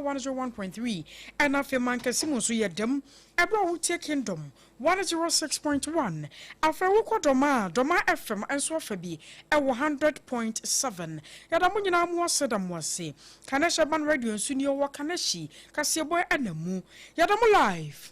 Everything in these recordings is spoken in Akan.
Dormaa 101.3 ɛna afei Mankɛse mu nso yɛda mu ɛberɛ a wotie Kingdom 106.1. Afei wokɔ Dormaa a, Dormaa FM nso afa bi ɛwɔ 100.7. Yɛda mo nyinaa mo ase da mo ase. Kanesh Urban Radio nso nie ɔwɔ Kaneshie, Kaseɛbɔ ɛna mu. Yɛda mo live.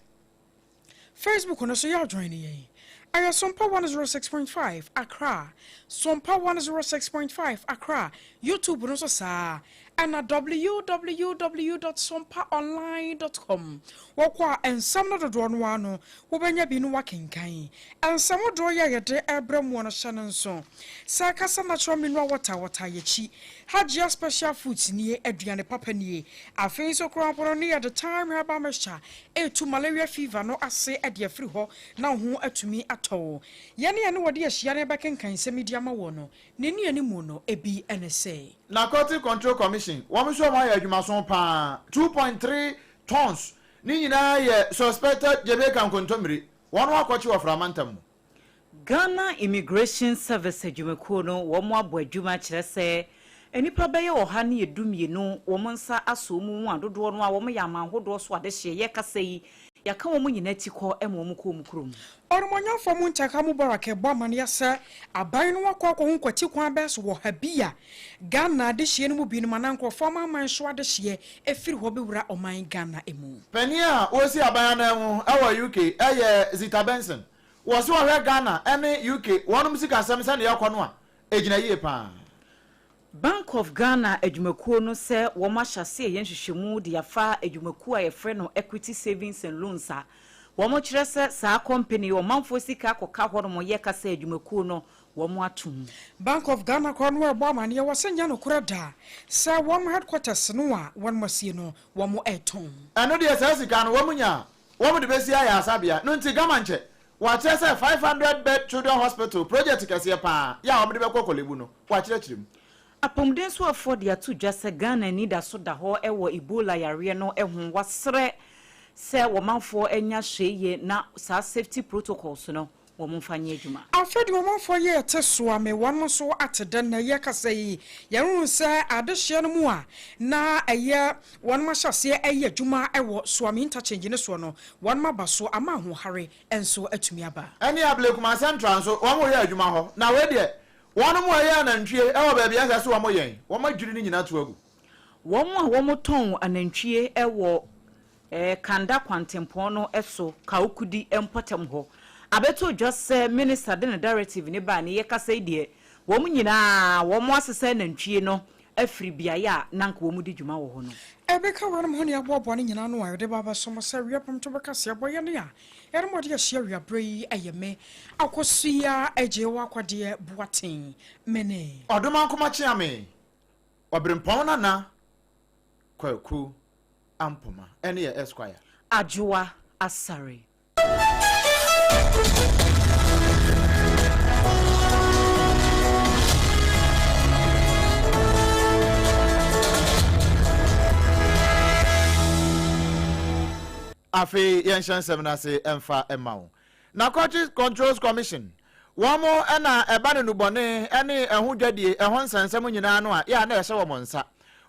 Facebook no so yɛ join yɛn. Ɛyɛ Sompa 106.5 Accra. Sompa 106.5 Accra. YouTube no nso saa. Ɛna www.sompaonline.com. Wɔkɔ a nsɛm no dodoɔ no ara no wobɛnya bi no wakenkan. Nsɛm dodoɔ yɛ a yɛde ɛbrɛ mu no hyɛ no nso. Sɛ kasa natural mineral water wɔta yɛkyi. Hajia Special Foods nie, aduane papa nie. Afei nso koraa mpo no ne yɛde Thyme Herbal Mixture retu malaria fever no ase de afiri hɔ na wo ho atumi atɔ wo. Yɛn a yɛne wɔde ahyia na yɛbɛkenkan nsɛm yi de ama woɔ no, ne nnianimu no bi ne sɛ. Narcotic Control Commission, wɔn nso wɔn ayɛ adwumason paa, 2.3 tons ne nyinaa yɛ suspected Jamaica nkontommire, wɔn akɔkye wɔ Frama ntam mu. Ghana Immigration Service adwumakuo no wɔn abɔ adwuma kyerɛ sɛ nnipa bɛyɛ 112 wɔn nsa asɔ wɔn mu a dodoɔ no a wɔn yɛ aman hodoɔ so adehyeɛ yɛkasa yi yɛaka wɔn nyinaa ti kɔ ma wɔn kɔ wɔn kurom. Ɔnomonyamfoɔ Muntaka Mubarak bɔ amaneɛ sɛ aban no akɔ akɔhu nkwati kwan bɛɛ so wɔ ha bi a Ghana adehyeɛ no mu binom anaa nkurɔfoɔ amanman so adehyeɛ firi hɔ bɛwura ɔman Ghana mu. Panin a ɔresi aban ananmu wɔ UK yɛ Zita Benson. Wɔ se wɔhwɛ Ghana ne UK wɔnom sikasɛm sɛdeɛ ɛkɔ no a, ɛgyina yie paa. Bank of Ghana adwumakuo no sɛ wɔn ahyɛ aseɛ yɛ nhwehwɛmu de afa adwumakuo a yɛfrɛ no Equity Savings and Loans a wɔn kyerɛ sɛ saa kɔmpani yi ɔmanfoɔ sika akɔka hɔ nom yɛ ka sɛ adwumakuo no wɔn atom. Bank of Ghana korɔ no ɛbɔ amaneɛ wɔ sɛ nyɛ nokorɛ da sɛ wɔn headquarters no a wɔn asie no wɔn ɛtɔn. Ɛno deɛ saa sika no wɔn nya a wɔn de bɛsi ayaresabea no nti Gama nkyɛ wɔakyerɛ sɛ 500 bed children hospital project kɛseɛ paa yɛ a wɔn de bɛkɔ Korle-Bu no wɔakyerɛkyerɛ mu. Apɔmuden soafoɔ de ato dwa sɛ Ghana ani da so da hɔ wɔ Ebola yareɛ no ho. Wɔasrɛ sɛ wɔmanfoɔ nya hwɛyie na saa safety protocols no wɔmfa nyɛ adwuma. Afei deɛ ɔmanfoɔ yɛ te soa me wɔn nso ate dɛ nnɛ yɛkasa yi yɛhunu sɛ adehyeɛ no mu a na ɛyɛ wɔn ahyɛ aseɛ ɛyɛ adwuma wɔ Suame interchange no soɔ no wɔn aba so ama ahoɔhare nso atumi aba. Ɛne Ablekuma Central nso wɔn reyɛ adwuma hɔ na wei deɛ wɔn a ɛyɛ anantwie wɔ baabi a ɛsɛ sɛ wɔn yɛn wɔn adwiri ne nyinaa to agu. Wɔn a wɔtɔn anantwie wɔ Kanda kwantempɔn no so Kawukudi mpɔtam hɔ abɛto dwa sɛ Minista de ne directive no bae no yɛkasa yi deɛ wɔn nyinaa wɔn asesa anantwie no afiri beaeɛ a na anka wɔn di dwuma wɔ hɔ no. Ɛbɛka weinom ho ne aboaboa no nyinaa ano a yɛde ba abɛsom sɛ awia pɔmto bɛka sɛ ɛbɔ yɛne a yɛne mo de ahyia awia berɛ yi ɛyɛ me Akosua Agyei Akwadeɛ Boateng mene. Ɔdomankoma Kyeame, Ɔberempɔn Nana Kwaku Ampoma ɛne yɛ Esquire. Adwoa Asare. Afei yɛnhyɛ nsɛm no ase mfa mma wo. Narcotics Controls Commission, wɔn na ɛba no nnubɔne ne ɛho dwadie, ɛho nsɛnsɛm nyinaa no a, yɛ a na ɛhyɛ wɔn nsa.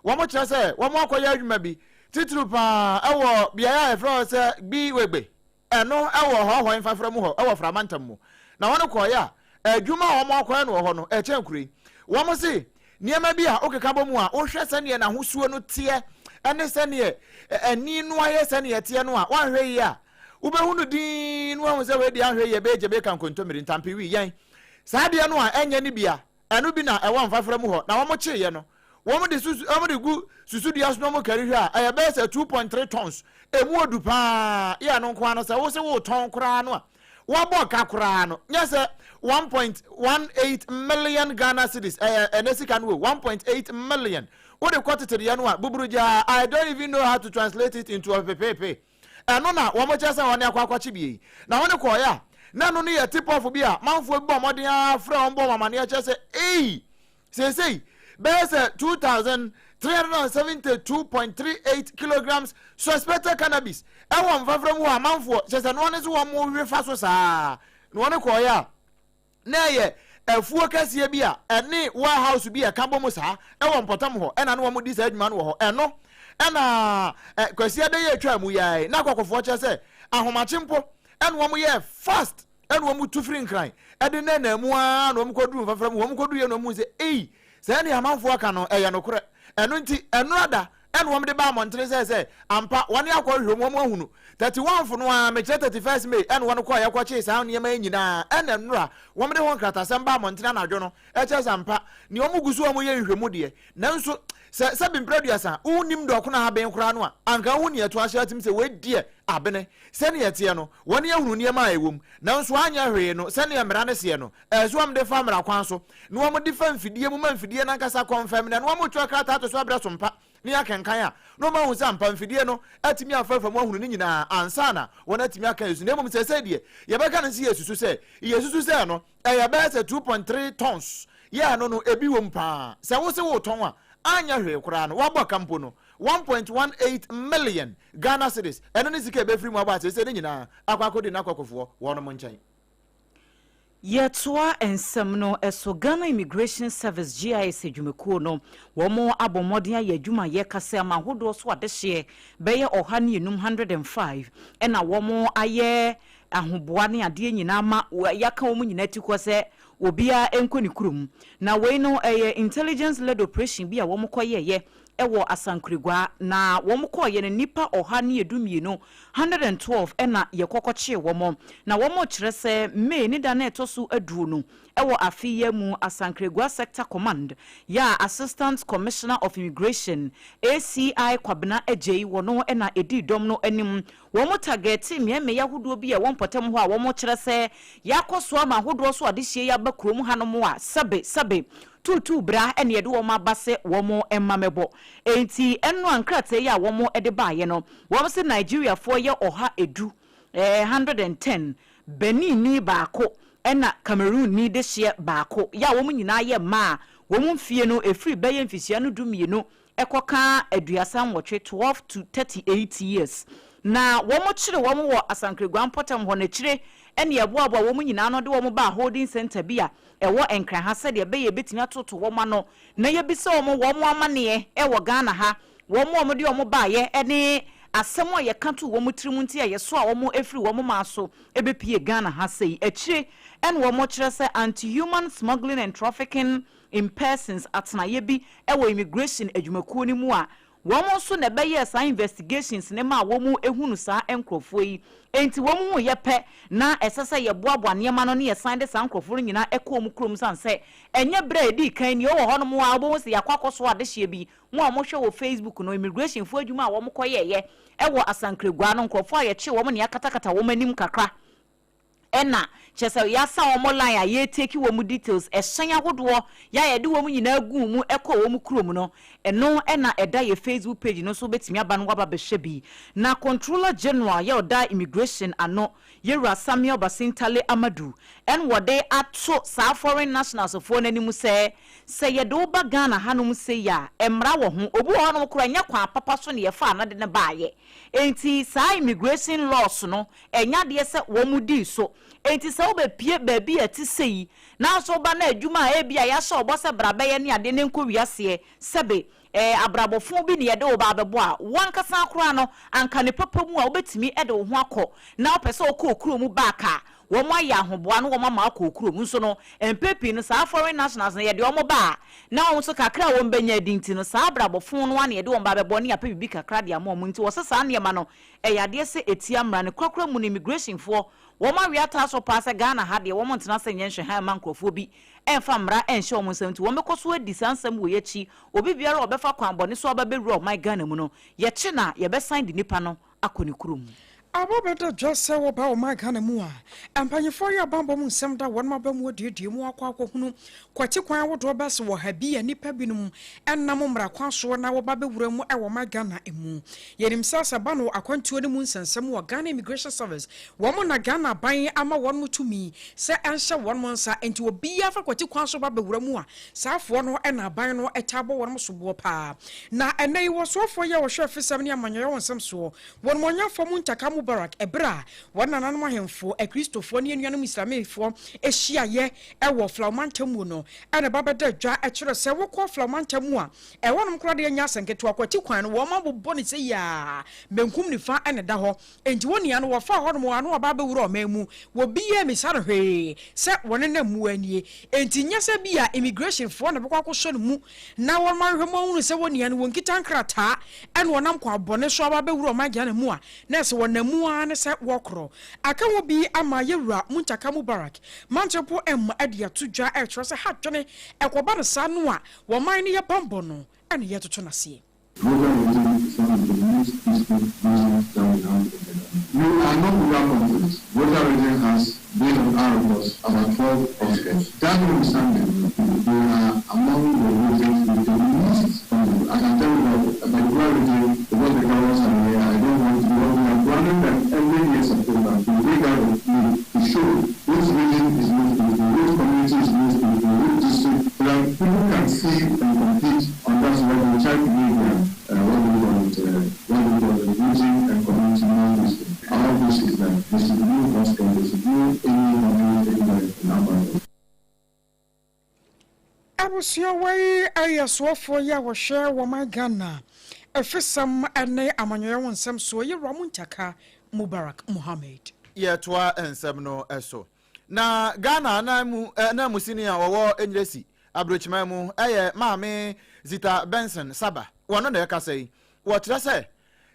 Wɔkyerɛ sɛ wɔakɔyɛ adwuma bi, titiriw pa ara wɔ beae a yɛfrɛ hɔ sɛ Gbiwegbe, ɛno wɔ Hɔhɔe mfafra mu hɔ wɔ Fra mantam mu. Na wɔkɔeɛ a, adwuma a wɔakɔyɛ no wɔ hɔ no, ɛkyɛn kuro yi. Wɔse nneɛma bi a wokeka bɔ mu a, wohwɛ sɛdeɛ n'ahosuo no teɛ ne sɛdeɛ ani no ayɛ sɛdeɛ ɛteɛ no a, woanhwɛ yie a, Wobɛhu no dinn na woahu sɛ wei deɛ anhwɛ yie ɛbɛyɛ Jamaica nkontommire, ntampe wi, yɛn. Saa adeɛ no a ɛnyɛ no bi a, ɛno bi na ɛwɔ mfafra mu hɔ na wɔkyeeɛ no. Wɔde susu, wɔde gu susudua so na wɔkari hwɛ a, ɛyɛ bɛyɛ sɛ 2.3 tons. Ɛmu odu paa. Yɛ ɛno nko ara no, sɛ wo se woretɔn koraa no a, woabɔ ka koraa no, nyɛ sɛ 1.18 million Ghana cedis, ɛyɛ ɛnɛ sika no o, 1.8 million. Wode kɔ tete deɛ no a, buburugyaa, I don't even know how to translate it into ɔpepepepe. Ɛno na wɔkyerɛ sɛ wɔne akɔ akɔkye bie yi. Na wɔne kɔɔeɛ a, na ɛno no yɛ tip-off bi a manfoɔ bi bɔ mmɔden ara frɛ wɔn bɔ wɔn amaneɛ kyerɛ sɛ ei, seesei bɛyɛ sɛ 2,372.38 kilograms suspected cannabis ɛwɔ mfafra mu hɔ a manfoɔ kyerɛ sɛ noa ne so wɔn we fa so saa. Na wɔne kɔɔeɛ a, na ɛyɛ afuo kɛseɛ bi a ɛne warehouse bi a ɛka bɔ mu saa ɛwɔ mpɔtam hɔ ɛna na wɔn di saa adwuma no wɔ hɔ. Ɛno Ɛna Kwasiada yi a ɛtwaa mu yi ara yi, na akɔkɔfoɔ kyerɛ sɛ ahomakye mpo ɛna wɔn yɛɛ fast ɛna wɔn tu firi Nkran ɛde nenam mu ara na wɔn kɔduru mfafra mu. Wɔn kɔduruiɛ na wɔn hu sɛ ei, sɛɛ nea amanfoɔ aka no ɛyɛ nokorɛ. Ɛno nti ɛnora da ɛna wɔn de ba mmɔntene sɛ sɛ ampa wɔn akɔhwehwɛ mu wɔn ahunu 31 fo no ara, mekyerɛ 31 May ɛna wɔn kɔɔ yɛkɔkyee saa nneɛma yi nyinaa. Ɛna nnora wɔn de ho nkratasɛm ba mmɔntene anadwo no, ɛkyerɛ sɛ ampa nea wɔn gu so wɔn yɛ nhwehwɛmu deɛ, nanso sɛ sɛbi mprɛ aduasa wonnim dɔkono a aben koraa no a, anka wohu nea ɛto ahyɛ atim sɛ wei deɛ abene. Sɛnea ɛteɛ no, wɔn ahunu nneɛma a ɛwɔ mu, nanso anyɛ hwee no sɛnea mmara no seɛ no, ɛsɛ sɛ wɔde fa mmara kwan so, na wɔde fa mfidie mu ma mfidie no ankasa kɔnfɛm, na ɛno wɔtwerɛ krataa to so abrɛ so mpa ne akenkan a, na wɔahu sɛ ampa mfidie no atumi afa mu ahunu ne nyinaa ansa na wɔatumi aka asu. Na mmom seesei deɛ, yɛbɛka no sɛ yɛsusu sɛ, yɛsusu sɛ no, ɛyɛ bɛyɛ sɛ 2.3 tons, yɛ ɛno no, ebi wom paa. Sɛ wose woretɔn a, anyɛ hwee koraa no, woabɔ ka mpo no, 1.18 million Ghana cedis, ɛno ne sika a ɛbɛfiri mu aba a seesei ne nyinaa akɔ akɔdi n'akɔkofoɔ wɔnom nkyɛn. Yɛtoa nsɛm no so, Ghana Immigration Service, GIS, adwumakuo no, wɔn abɔ mmɔden ayɛ adwuma a yɛka sɛ aman ahodoɔ so adehyeɛ bɛyɛ 105, 105, ɛna wɔn ayɛ ahoboa ne adeɛ nyinaa ma yɛaka wɔn nyinaa ti kɔ sɛ obiara nkɔ ne kurom. Na wei no ɛyɛ intelligence led operation bi a wɔn kɔyɛeɛ wɔ Asankragua, na wɔn kɔeɛ no nnipa 112, 112, na yɛkɔkɔkyee wɔn. Na wɔn kyerɛ sɛ May ne da no a ɛtɔ so aduonu wɔ afe yi mu Asankragua Sector Command yɛ a Assistant Commissioner of Immigration, ACI Kwabena Agyei wɔ no na ɛdii dɔm no anim. Wɔn tagɛte mmeammea ahodoɔ bi a ɛwɔ mpɔtam hɔ a wɔn kyerɛ sɛ yɛakɔ so ama ahodoɔ so adehyeɛ yi aba kurom hanom a sɛbe sɛbe tuutuu bra na yɛde wɔn aba sɛ wɔn mma mmɛbɔ. Enti ɛno a nkrataa yi a wɔn de baeɛ no, wɔn se Nigeriafoɔ yɛ 110, 110, Beninni baako ɛna Cameroonni dehyeɛ baako, yɛ a wɔn nyinaa yɛ mmaa a wɔn mfie no ɛfiri bɛyɛ mfehyia no 12 ɛkɔka 38, 12 to 38 years, na wɔkyere wɔn wɔ Asankragua mpɔtam hɔ no akyire ɛne ɛboaboa wɔn nyinaa ano de wɔn baa holding centre bi a ɛwɔ Nkran ha sɛdeɛ ɛbɛyɛ yɛbɛtumi atoto wɔn ano na yɛbisa wɔn wɔn amaneɛ wɔ Ghana ha, wɔn a wɔde wɔn baeɛ ne asɛm a yɛka too wɔn tirim nti a yɛsoaa wɔn firi wɔn man so bɛpue Ghana ha sei. Akyire ɛna wɔkyerɛ sɛ Anti-Human Smuggling and Trafficking in Persons atenaeɛ bi wɔ Immigration adwumakuo no mu a wɔn nso na ɛbɛyɛɛ saa investigations no maa wɔn hunu saa nkorɔfoɔ yi. Enti wɔn huiɛ pɛ na ɛsɛ sɛ yɛboaboa nneɛma no na yɛsan de saa nkorɔfoɔ no nyinaa kɔ wɔn kurom sane sɛ ɛnyɛ berɛ a ɛdii kan nie. Wowɔ hɔnom a wobɛhu sɛ yɛakɔ akɔsoa adehyeɛ bi. Mo a mohwɛ wɔ Facebook no, immigration foɔ adwuma a wɔn kɔyɛeɛ wɔ Asankragua no, nkorɔfoɔ a yɛkyee wɔn na yɛakatakata wɔn anim kakra ɛna kyerɛ sɛ yɛasa wɔn line a yɛretake wɔn details, ɛhyɛn ahodoɔ yɛ a yɛde wɔn nyinaa guu mu kɔɔ wɔn kurom no, ɛno na ɛda yɛ Facebook page no so, wobɛtumi aba no woaba bɛhwɛ bi. Na Controller General yɛ ɔda Immigration ano, Yɛwura Samuel Basintale Amadu, ɛna wɔde ato saa foreign nationals foɔ no anim sɛ, sɛ yɛde wo ba Ghana hanom sei a, mmara wɔ ho, obi wɔ hɔnom koraa ɛnyɛ kwan papa so na yɛfaa no de no baeɛ, enti saa immigration laws no Ɛnyɛ adeɛ sɛ wɔdii so. Enti sɛ wobɛpue baabi a ɛte sei, nanso woba na adwuma a ebia yɛahyɛ wo bɔ sɛ bra bɛyɛ ne adeɛ na ɛnkɔ wiaseɛ, sɛbe, ɛɛ, abrabɔ fõ bi na yɛde wo ba abɛbɔ a, wo ankasa koraa no, anka ne papa mu a wobɛtumi de wo ho akɔ, na wopɛ sɛ wokɔ wo kurom back a, wɔayɛ ahoboa na wɔama woakɔ wo kurom. Nso no, mpɛn pii no, saa foreign nationals no, yɛde wɔn ba a, na wɔn nso kakra a wɔbɛnya adi nti no, saa abrabɔ fõ no ara na yɛde wɔn ba abɛbɔ na yɛapɛ biribi kakra de ama wɔn. Nti wɔse saa nneɛma no, Ɛyɛ adeɛ sɛ ɛtia mmara no korakora mu no immigration foɔ wɔn awe ataa so paa sɛ Ghana ha deɛ wɔn ntena ase nyɛ nhwɛhan mma nkorɔfoɔ bi ɛmfa mmara ɛnhyɛ wɔn nsam nti wɔn bɛkɔ so adi saa nsɛm wei akyi. Obi biara a ɔbɛfa kwan bɔne so aba bɛwura ɔman Ghana mu no yɛkye no a yɛbɛsan de nipa no akɔ ne kurom. Aba bɛda dwa sɛ wɔba ɔman Ghana mu a, mpanyimfoɔ yɛ abanbɔ mu nsɛm da wɔnom aba mu aduadua mu akɔ akɔhunu kwati kwan ahodoɔ bɛs wɔ ha bi a nnipa binom nam mmara kwan soɔ na wɔba bɛwura mu wɔ ɔman Ghana mu. Yɛnim sɛ sɛ ɛba no akwantuo no mu nsɛnsɛm wɔ Ghana Immigration Service, wɔn na Ghana aban ama wɔnom tumi sɛ ɛnhyɛ wɔnom nsa, nti obiara fa kwati kwan so ba bɛwura mu a, saa foɔ no na aban no taa bɔ wɔnom soboɔ paa. Na ɛnnɛ yi wɔsoafoɔ yi a wɔhwɛ afisɛm ne amanyɔyɛ ho nsɛm soɔ, wɔnom ɔnyafɔ mu ntaka mu. Mubarak ɛberɛ a wɔn nananom ahemfo, Akristofoɔ ne anuanom Islamifoɔ hyiaeɛ wɔ Aflao mantam mu no na ɛba bɛda dwa kyerɛ sɛ wokɔ Aflao mantam mu a ɛhɔnom koraa deɛ ɛnyɛ asɛm ketewa, kwati kwan no wɔn abobɔ no sɛ yiaa, benkum nifa na ɛda hɔ. Enti wɔn nua no wɔfaa hɔnom a na wɔaba abɛwura ɔman mu, wɔbiaa ammisa no hwee sɛ wɔnenam mu nie. Enti nyɛ sɛ bi a immigration foɔ na bɛkɔ akɔsɔ no mu na wɔn ahwehwɛ mu ahunu sɛ wɔn nua no wɔnkita nkrataa ɛna wɔnam kwan bɔne so aba abɛwura ɔman Ghana mu a, na ɛsɛ wɔnam mu ara ne sɛ wɔkorɔ. Aka ho bi ama Yɛwura Muntaka Mubarak Mantrepo mma de ato dwa ɛrekyerɛ sɛ ha dwene ɛkɔba no saa no a wɔman no yɛ banbɔ no ɛna yɛtoto no aseɛ. Volta region is one of the most peaceful regions that we have in the country. We are not overconfident. Volta region has, based on our reports, about 12 hotspots. That notwithstanding, we are among the regions with the least conflict. I can tell you that a particular region, because the governors are here, I don't want to, because we are planning that every year September, we bring out a plan to show which region is most peaceful, which community is most peaceful, which district, so that people can see and compete on that's what we try to make them, what we call it, what we call it, region and community more peaceful. Our wish is that there should be no hotspot, there should be no any community anywhere in our part. Abusua wei yɛ soafoɔ yi a wɔhwɛ wɔn Ghana afisɛm ne amanyɔyɛ ho nsɛm soɔ, Yɛwura Muntaka Mubarak Muhammed. Yɛtoa nsɛm no so na Ghana ananmusini a wɔwɔ Enyiresi aburokyiman mu ɛyɛ Maame Zita Benson Saba. Wɔno na ɛkasa yi. Wɔkyerɛ sɛ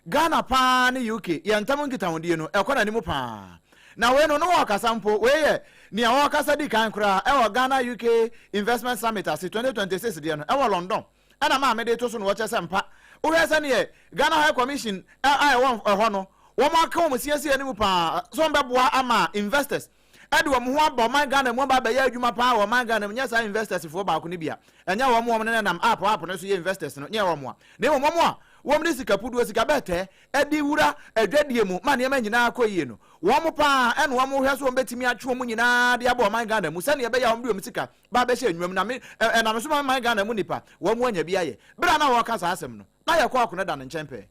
Ghana paa ne UK yɛn ntam nkitahodie no ɛkɔ n'anim paa. Na wei no wɔrekasa mpo, wei yɛ nea wɔrekasa di kan koraa ɛwɔ Ghana UK Investment Summit ase 2026 deɛ no ɛwɔ London. Ɛna maame de to so no wɔkyerɛ sɛ mpa wohwɛ sɛneɛ Ghana High Commission a ɛwɔ ɛhɔ no wɔn aka wɔn siesie anim paa so wɔn bɛboa ama investors ɛde wɔn ho aba ɔman Ghana mu aba abɛyɛ adwuma paa wɔ ɔman Ghana mu. Nyɛ saa investors foɔ baako no bi a ɛnyɛ wɔn ne nam app no so yɛ investors no, nyɛ wɔn a, na mmom wɔn a wɔn de sika puduo, sika bɛtɛ ɛde wura adwadie mu ma nneɛma nyinaa kɔ yie no, wɔn paa ɛna wɔn hwɛ so wɔn bɛtumi atwe wɔn nyinaa de aba ɔman Ghana mu sɛnea ɛbɛyɛ a wɔn de wɔn sika ba abɛhyɛ nnwuma mu na me ɛnam so ma ɔman Ghana mu nipa wɔn mu anya bi ayɛ. Bere a na wɔreka saa asɛm no na yɛkɔ ɔkono da ne nkyɛn pɛɛ.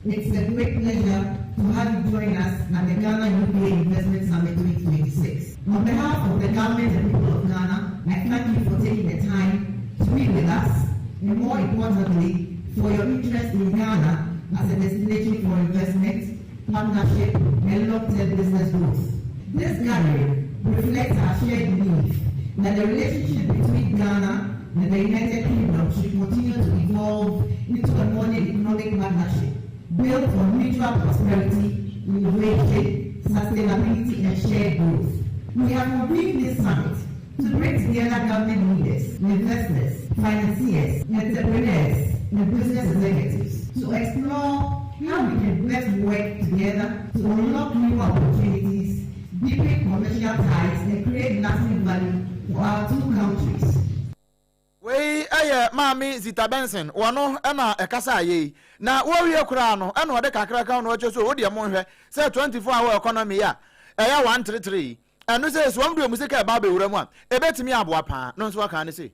It's a great pleasure to have you join us at the Ghana UK Investment Summit 2026. On behalf of the government and people of Ghana, I thank you for taking the time to be with us, and more importantly, for your interest in Ghana as a destination for investment, partnership, and long-term business growth. This gathering reflects our shared belief that the relationship between Ghana and the United Kingdom should continue to evolve into a modern economic partnership built on mutual prosperity, innovation, sustainability, and shared growth. We have convened this summit to bring together government leaders, investors, financiers, entrepreneurs, and business executives to explore how we can best work together to unlock new opportunities, deepen commercial ties, and create lasting value for our two countries. Wei ɛyɛ Maame Zita Benson, wɔno ɛna ɛkasa ayɛ yi. Na wɔwie koraa no ɛna ɔde kakraka no ɔkyɛ so wodeɛ monhwɛ sɛ 24 hour economy a ɛyɛ 133 yi, ɛno sɛ ɛsi wɔn de wɔn sika ɛba abɛwura mu a, ɛbɛtumi aboa paa no nso aka ne se.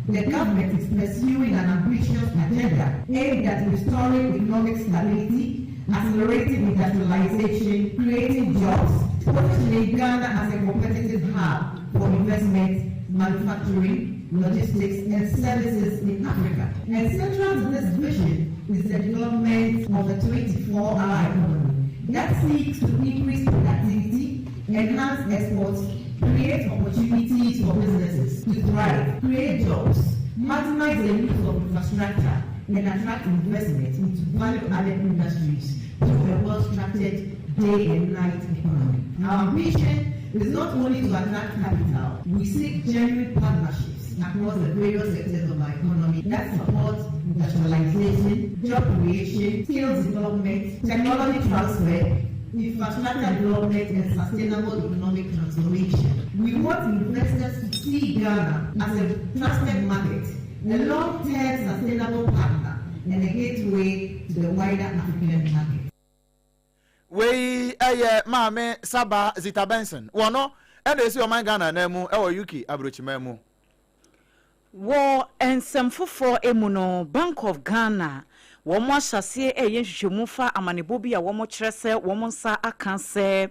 The government is pursuing an ambitious agenda aimed at restoring economic stability, accelerating industrialization, creating jobs, positioning Ghana as a competitive hub for investment, manufacturing, logistics, and services in Africa. And central to this vision is the development of the 24-hour economy that seeks to increase productivity, enhance exports, create opportunities for businesses to thrive, create jobs, maximize the use of infrastructure, and attract investment into value-added industries through a well-structured day and night economy. Our ambition is not only to attract capital, we seek genuine partnerships across the various sectors of our economy that support industrialization, job creation, skills development, technology transfer, infrastructure development, and sustainable economic transformation. We want investors to see Ghana as a trusted market, a long-term sustainable partner, and a gateway to the wider African market. Wei ɛyɛ Maame Saba Zita Benson, wɔno ɛna esi ɔman Ghana nan mu ɛwɔ UK aburokyiman mu. Wɔ nsɛm foforɔ mu no, Bank of Ghana Wɔn ahyɛ aseɛ reyɛ nhwehwɛmu fa amanebɔ bi a wɔkyerɛ sɛ wɔn nsa aka sɛ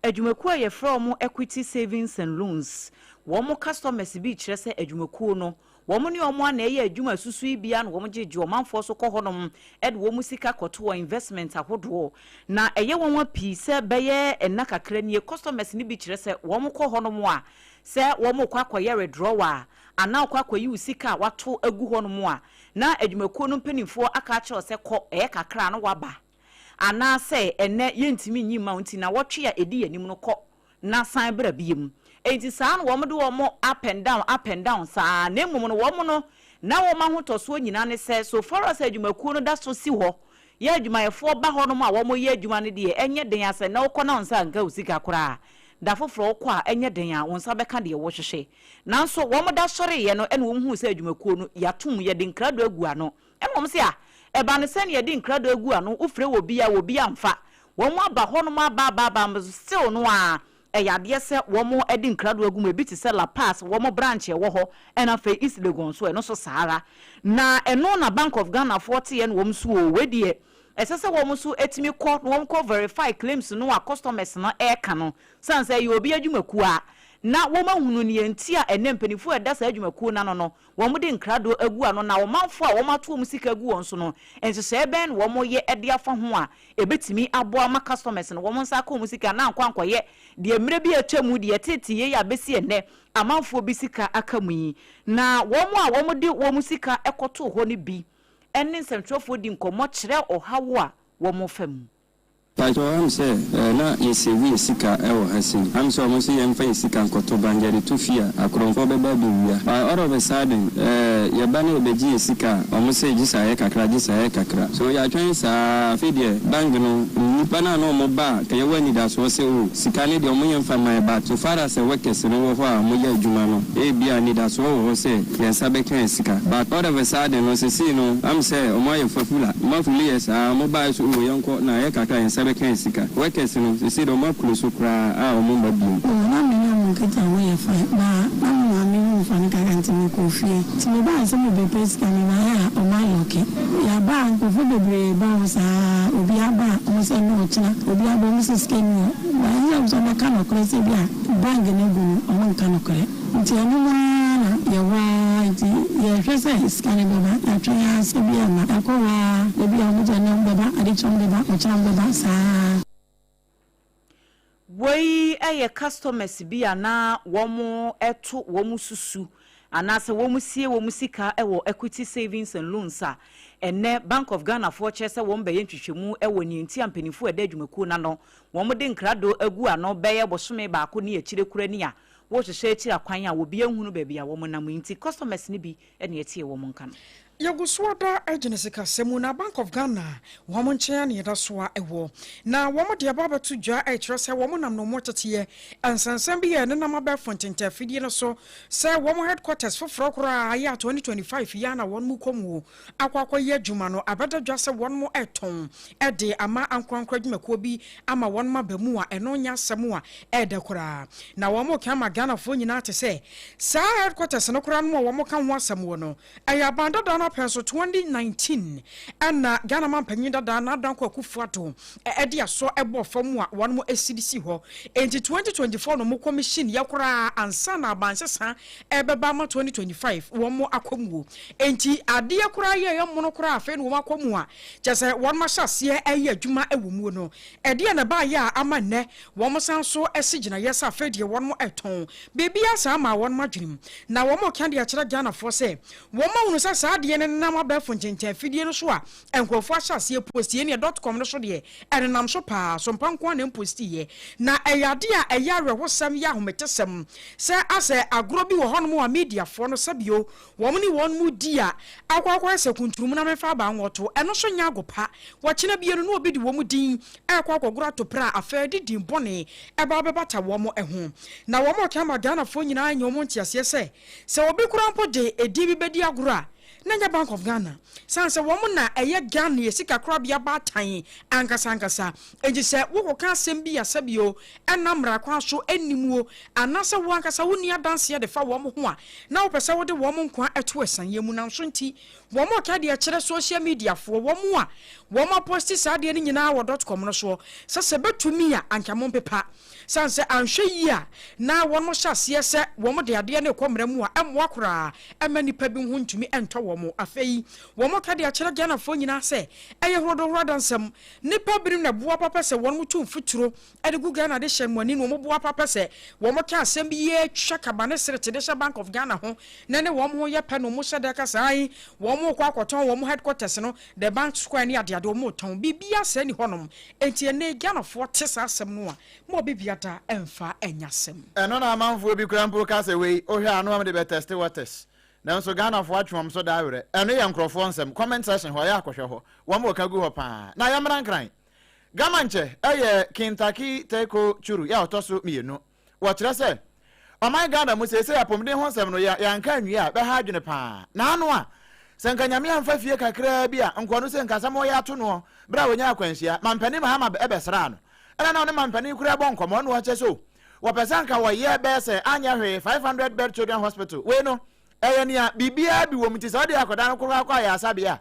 adwumakuo a yɛfrɛ wɔn Equity Savings and Loans wɔn customers bi rekyerɛ sɛ adwumakuo no wɔn ne wɔn a na ɛyɛ adwuma susu yi bia na wɔn gyegye ɔmanfoɔ so kɔ hɔnom de wɔn sika kɔto wɔ investment ahodoɔ. Na ɛyɛ wɔn pii sɛ bɛyɛ nna kakra nie, customers no bi kyerɛ sɛ wɔn kɔ hɔnom a, sɛ wɔn kɔ akɔyɛ withdrawal a, anaa wokɔ akɔyi wo sika a wato agu hɔnom a, na adwumakuo no mpanimfoɔ aka akyerɛ wo sɛ kɔ, ɛyɛ kakra a na woaba, anaasɛ ɛnnɛ yɛntumi nyi mma wo nti nnawɔtwe a ɛdi yɛn anim no kɔ na san bra biom. Enti saa na wɔde wɔn up and down, up and down saa ara, na mmom no wɔn no, na wɔn ahotɔsoɔ nyinaa ne sɛ so far as adwumakuo no da so si hɔ, yɛ adwumayɛfoɔ ba hɔnom a wɔyɛ adwuma no deɛ, ɛnyɛ den ara sɛ nnɛ wokɔ na wo nsa anka wo sika koraa a, da foforɔ wokɔ a ɛnyɛ den a wo nsa bɛka deɛ wohwehwɛ. Nanso wɔn da sɔreeɛ no na wɔn huu sɛ adwumakuo no yɛatom, yɛde nkrado agu ano. Ɛna wɔn se, Ah, ɛbaa no sɛn yɛde nkrado agu ano, wofrɛ wɔ bi a, wɔ bi amfa. Wɔn aba hɔnom aba aba aba, still no ara ɛyɛ adeɛ sɛ wɔn de nkrado agu mu, ebi te sɛ La Paz wɔn branch a ɛwɔ hɔ, ɛna afei East Legon nso ɛno nso saa ara. Na ɛno na Bank of Ghana foɔ teeɛ na wɔn nso oo, wei deɛ ɛsɛ sɛ wɔn nso tumi kɔ na wɔn kɔ verify claims no a customers no ɛreka no, sane sɛ ɛyɛ obi adwumakuo a, na wɔn ahunu nea nti a ɛnnɛ mpanimfoɔ a ɛda saa adwumakuo no ano no wɔde nkrado agu ano, na ɔmanfoɔ a wɔato wɔn sika agu wɔn so no, nhyehyɛeɛ bɛn na wɔyɛ de afa ho a ɛbɛtumi aboa ma customers no wɔn nsa aka wɔn sika na ankɔ ankɔyɛ deɛ mmerɛ bi a atwa mu deɛ ɛteetee yei a bɛsi ɛnnɛ amanfoɔ bi sika aka mu yi. Na wɔn a wɔde wɔn sika kɔtoo hɔ no bi ne nsɛntwerɛfoɔ di nkɔmmɔ kyerɛ ɔhaw a wɔfa mu. Pakyɛw am sɛ eh na yɛ save yɛ sika wɔ ha sei am sɛ ɔmo se yɛnfa yɛ sika nkɔto bank yɛde to fie a akorɔmfoɔ bɛba abɛwia but all of a sudden eh yɛba na yɛbɛgye yɛ sika a ɔmo se gyesɛ ayɛ kakra gyesɛ ayɛ kakra so yɛatwɛn saa afei deɛ bank no nnipa no a na ɔmo ba a nka yɛwɔ anidasoɔ sɛ oh sika no deɛ ɔmo yɛnfa mma yɛ but so far as sɛ workers no wɔ hɔ a ɔmo yɛ adwuma no ebia anidasoɔ wɔ hɔ sɛ yɛn nsa bɛka yɛn sika but all of a sudden no sesei no am sɛ ɔmo ayɛ fafula ɔmo afuli yɛ saa ɔmo baeɛ so oh yɛnkɔ na ayɛ kakra yɛn nsa bɛka yɛn sika workers no sesei deɛ ɔmo akuro so koraa a ɔmo mma biom. Oh na me ne ɔmo nkita ho yɛ fine but na me maame ho nfa no kakra nti me kɔɔ fie nti me baeɛ sɛ me bɛ pɛ sika me baeɛ a ɔmo alɔke yaba a nkorɔfoɔ bebree ba hɔ saa obi aba a ɔmo sɛ no ɔkyena obi aba ɔmo sɛ sika nni hɔ but ɛnyɛ sɛ ɔmo bɛka nɔkorɛ sɛ bi a bank no agu no ɔmo nka nɔkorɛ. Nti ɛno mu ara na yɛwɔ ara nti yɛhwɛ sɛ sika no bɛba, yɛatwɛn ara sɛ bi a na yɛakɔ hɔ ara, da bi a wɔn gye ɛnnɛ wɔbɛba, ade kye wɔbɛba, ɔkyena wɔbɛba, saa ara. Wei yɛ customers bi a na wɔto wɔn susu anaasɛ wɔsie wɔn sika wɔ Equity Savings and Loans a ɛnnɛ Bank of Ghana foɔ kyerɛ sɛ wɔbɛyɛ nhwehwɛmu wɔ nea nti a mpanimfoɔ a ɛda adwumakuo no ano wɔde nkrado agu ano bɛyɛ bosome baako ne akyire kora ni a Wɔrehwehwɛ akyiri akwan a obiara nhunu baabi a wɔnam yi nti customers no bi na ɛtie wɔn nka no. Yɛgu so ada gyina sikasɛm mu na Bank of Ghana wɔn nkyɛn na yɛda so ara wɔ. Na wɔn de aba abɛto dwa rekyerɛ sɛ wɔn nam na wɔn teteɛ nsɛnsɛm bi a ɛnenam abɛɛfo ntentafidie no so sɛ wɔn headquarters foforɔ koraa yɛ a 2025 yi ara na wɔn kɔ mu akɔ akɔyɛ adwuma no abɛda dwa sɛ wɔn retɔn de ama ankorankoro adwumakuo bi ama wɔn aba mu a ɛno nyɛ asɛm a ɛɛdɛ koraa. Na wɔn reka ama Ghanafoɔ nyinaa te sɛ saa headquarters no koraa nom a wɔn reka ho asɛm wɔ no ɛyɛ aban dadaa no apɛn so 2019 ɛna Ghana manpanyin dadaa Nana Dankwa Akufo Addo ɛde asɔ ɛbɔɔ fam a wɔn si de si hɔ. Enti 2024 no wɔn commission yɛ koraa ansa na aban sesa ɛbɛba ama 2025 wɔn akɔ mu o. Enti adeɛ koraa yɛ ɛyɛ mono koraa afei na wɔn akɔ mu a kyerɛ sɛ wɔn ahyɛ aseɛ ɛyɛ adwuma ɛwɔ muo no. Ɛdeɛn na ɛbaeɛ a ama nnɛ wɔn san nso asi gyinaeɛ sɛ afei deɛ wɔn retɔn biribiara saa maa wɔn adwenem. Na wɔn reka de akyerɛ Ghanafoɔ sɛ wɔn ahunu sɛ saa adeɛ no nenam abɛɛfo nkyɛnkyɛn afidie no so a nkurɔfoɔ ahyɛ aseɛ posti ɛneɛ dot com no so deɛ ɛnenam so paa so mpa nko ara na ɛmpostiiɛ. Na ɛyɛ adeɛ a ɛyɛ awerɛhosɛm yɛ ahometesɛm sɛ asɛ agorɔ bi wɔ hɔnom a mediafoɔ no sɛbio Wɔn ne wɔn mu di a akɔ akɔyɛ sɛ kunturum na memfa abaa nwɔto. Ɛno nso nyɛ ago pa. Wɔkyena bio no, na obi de wɔn din rekɔ akɔgoro atopere a afei de din bɔne ba abɛbata wɔn ho. Na wɔreka ama Ghanafoɔ nyinaa anya wɔn nteaseɛ sɛ, sɛ obi koraa mpo de edin bi bɛdi agorɔ a, na ɛnyɛ Bank of Ghana sane sɛ wɔn na ɛyɛ Ghana yɛ sika korabea baatan ankasa ankasa. Enti sɛ wokɔka asɛm bi a sɛbio ɛnam mmara kwan so nni mu o anaasɛ wo ankasa wonni adanseɛ de fa wɔn ho a na wopɛ sɛ wode wɔn nkwa to asianeɛ mu nanso nti wɔn reka deɛ kyerɛ social media foɔ wɔn a wɔn aposti saa adeɛ no nyinaa wɔ dot com no soɔ sɛ sɛ bɛtumi a anka mompepa sane sɛ anhwɛ yie a na wɔn hyɛ aseɛ sɛ wɔn de adeɛ no rekɔ mmara mu a ɛmmoa koraa ɛmma nnipa bi ho ntumi ntɔ wɔn. Afei wɔn reka de akyerɛ Ghanafoɔ nyinaa sɛ ɛyɛ horodohoro adansɛm. Nnipa binom na ɛboa papa sɛ wɔn tu mfuturo de gu Ghana de hyɛ mo ani na wɔn boa papa sɛ wɔn ka asɛm bi yie twa kaba ne serete de hyɛ Bank of Ghana ho na ɛne wɔn ho yɛ pɛ na wɔn hyɛ da ka sɛ ae wɔn rekɔ akɔtɔn wɔn headquarters no the bank square ne adeade wɔn retɔn biribiara saa ni hɔnom. Enti ɛnnɛ yi Ghanafoɔ te saa asɛm no a ma obi biada mfa nyɛ asɛm. Ɛno na amanfoɔ bi koraa mpo ka sɛ wei wohwɛ a na wɔn de bɛ test waters. Nanso Ghanafoɔ atwe wɔn so daa werɛ. Ɛno yɛ nkorɔfoɔ nsɛm. Comment section hɔ yɛ akɔhwɛ hɔ. Wɔn wɔ ka gu hɔ paa. Na yɛmmra Nkran. Gamankyɛ yɛ Kintaki Teiko Churu yɛ a ɔtɔ so mienu. Wɔkyerɛ sɛ, ɔman Ghana mu seesei apɔmuden ho nsɛm no yɛ yɛanka anwie a bɛha adwene paa. Naano a, sɛ nka Nyame amfa fie kakraa bi a, nkoa no sɛ nka asɛm ɔyɛ ato noɔ berɛ a ɔnyaa akwanhyia, Mampanin Mahama bɛsraa no. Ɛna na ɔne mampanin koraa bɔ nkɔmmɔ ɛna ɔkyɛ sɛ o, wɔpɛ sɛ anka wɔyɛ bɛyɛ sɛ anyɛ hwee 500 bed children hospital. Wei no, ɛyɛ nea biribiara bi wɔ mu nti sɛ wode akwadaa no koraa kɔ ayaresabea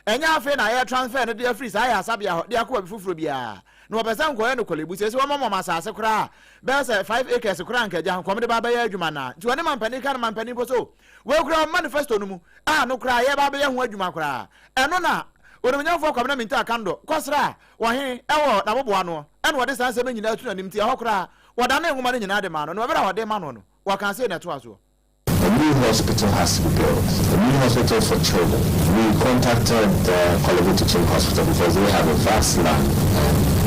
a, ɛnyɛ afei na yɛ transfer no de afiri saa ayaresabea hɔ de akɔ baabi foforɔ biara. Na wɔpɛ sɛ nkɔyɛ no Korle Bu. Seesei wɔma wɔn asase koraa bɛyɛ sɛ 5 acres koraa anka agya nkɔm de ba abɛyɛ adwuma no a. Nti wɔne mampanin ka no mampanin mpo sɛ o, wei koraa wɔn manifesto no mu a no koraa yɛreba abɛyɛ ho adwuma koraa. Ɛno na Onimuonyamfoɔ Kwabena Mintah Akandoh kɔsraa ɔhene wɔ n'aboboanoɔ ɛna ɔde saa nsɛm yi nyinaa tu n'anim nti ɛhɔ koraa wɔdanee nwoma no nyinaa de maa no na ɛberɛ a ɔde rema no no wɔkaa sei na ɛtoa soɔ. A new hospital has to be built, a new hospital for children. We contacted the Korle Bu Teaching Hospital because they have a vast land and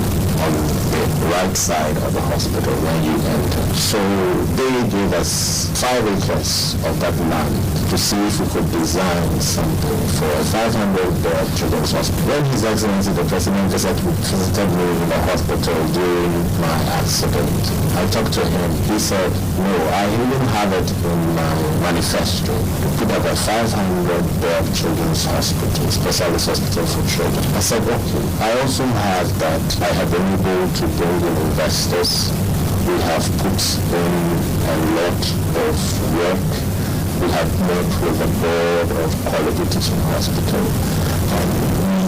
on the right side of the hospital when you enter. So they gave us 5 acres of that land to see if we could design something for a 500 bed children's hospital. When His Excellency the President visited me in the hospital during my accident, I talked to him. He said, "No, I even have it in my manifesto to put up a 500 bed children's hospital, specialist hospital for children." I said, "Okay." I also have that I have been able to bring in investors. We have put in a lot of work. We have met with the board of Korle Bu Teaching Hospital and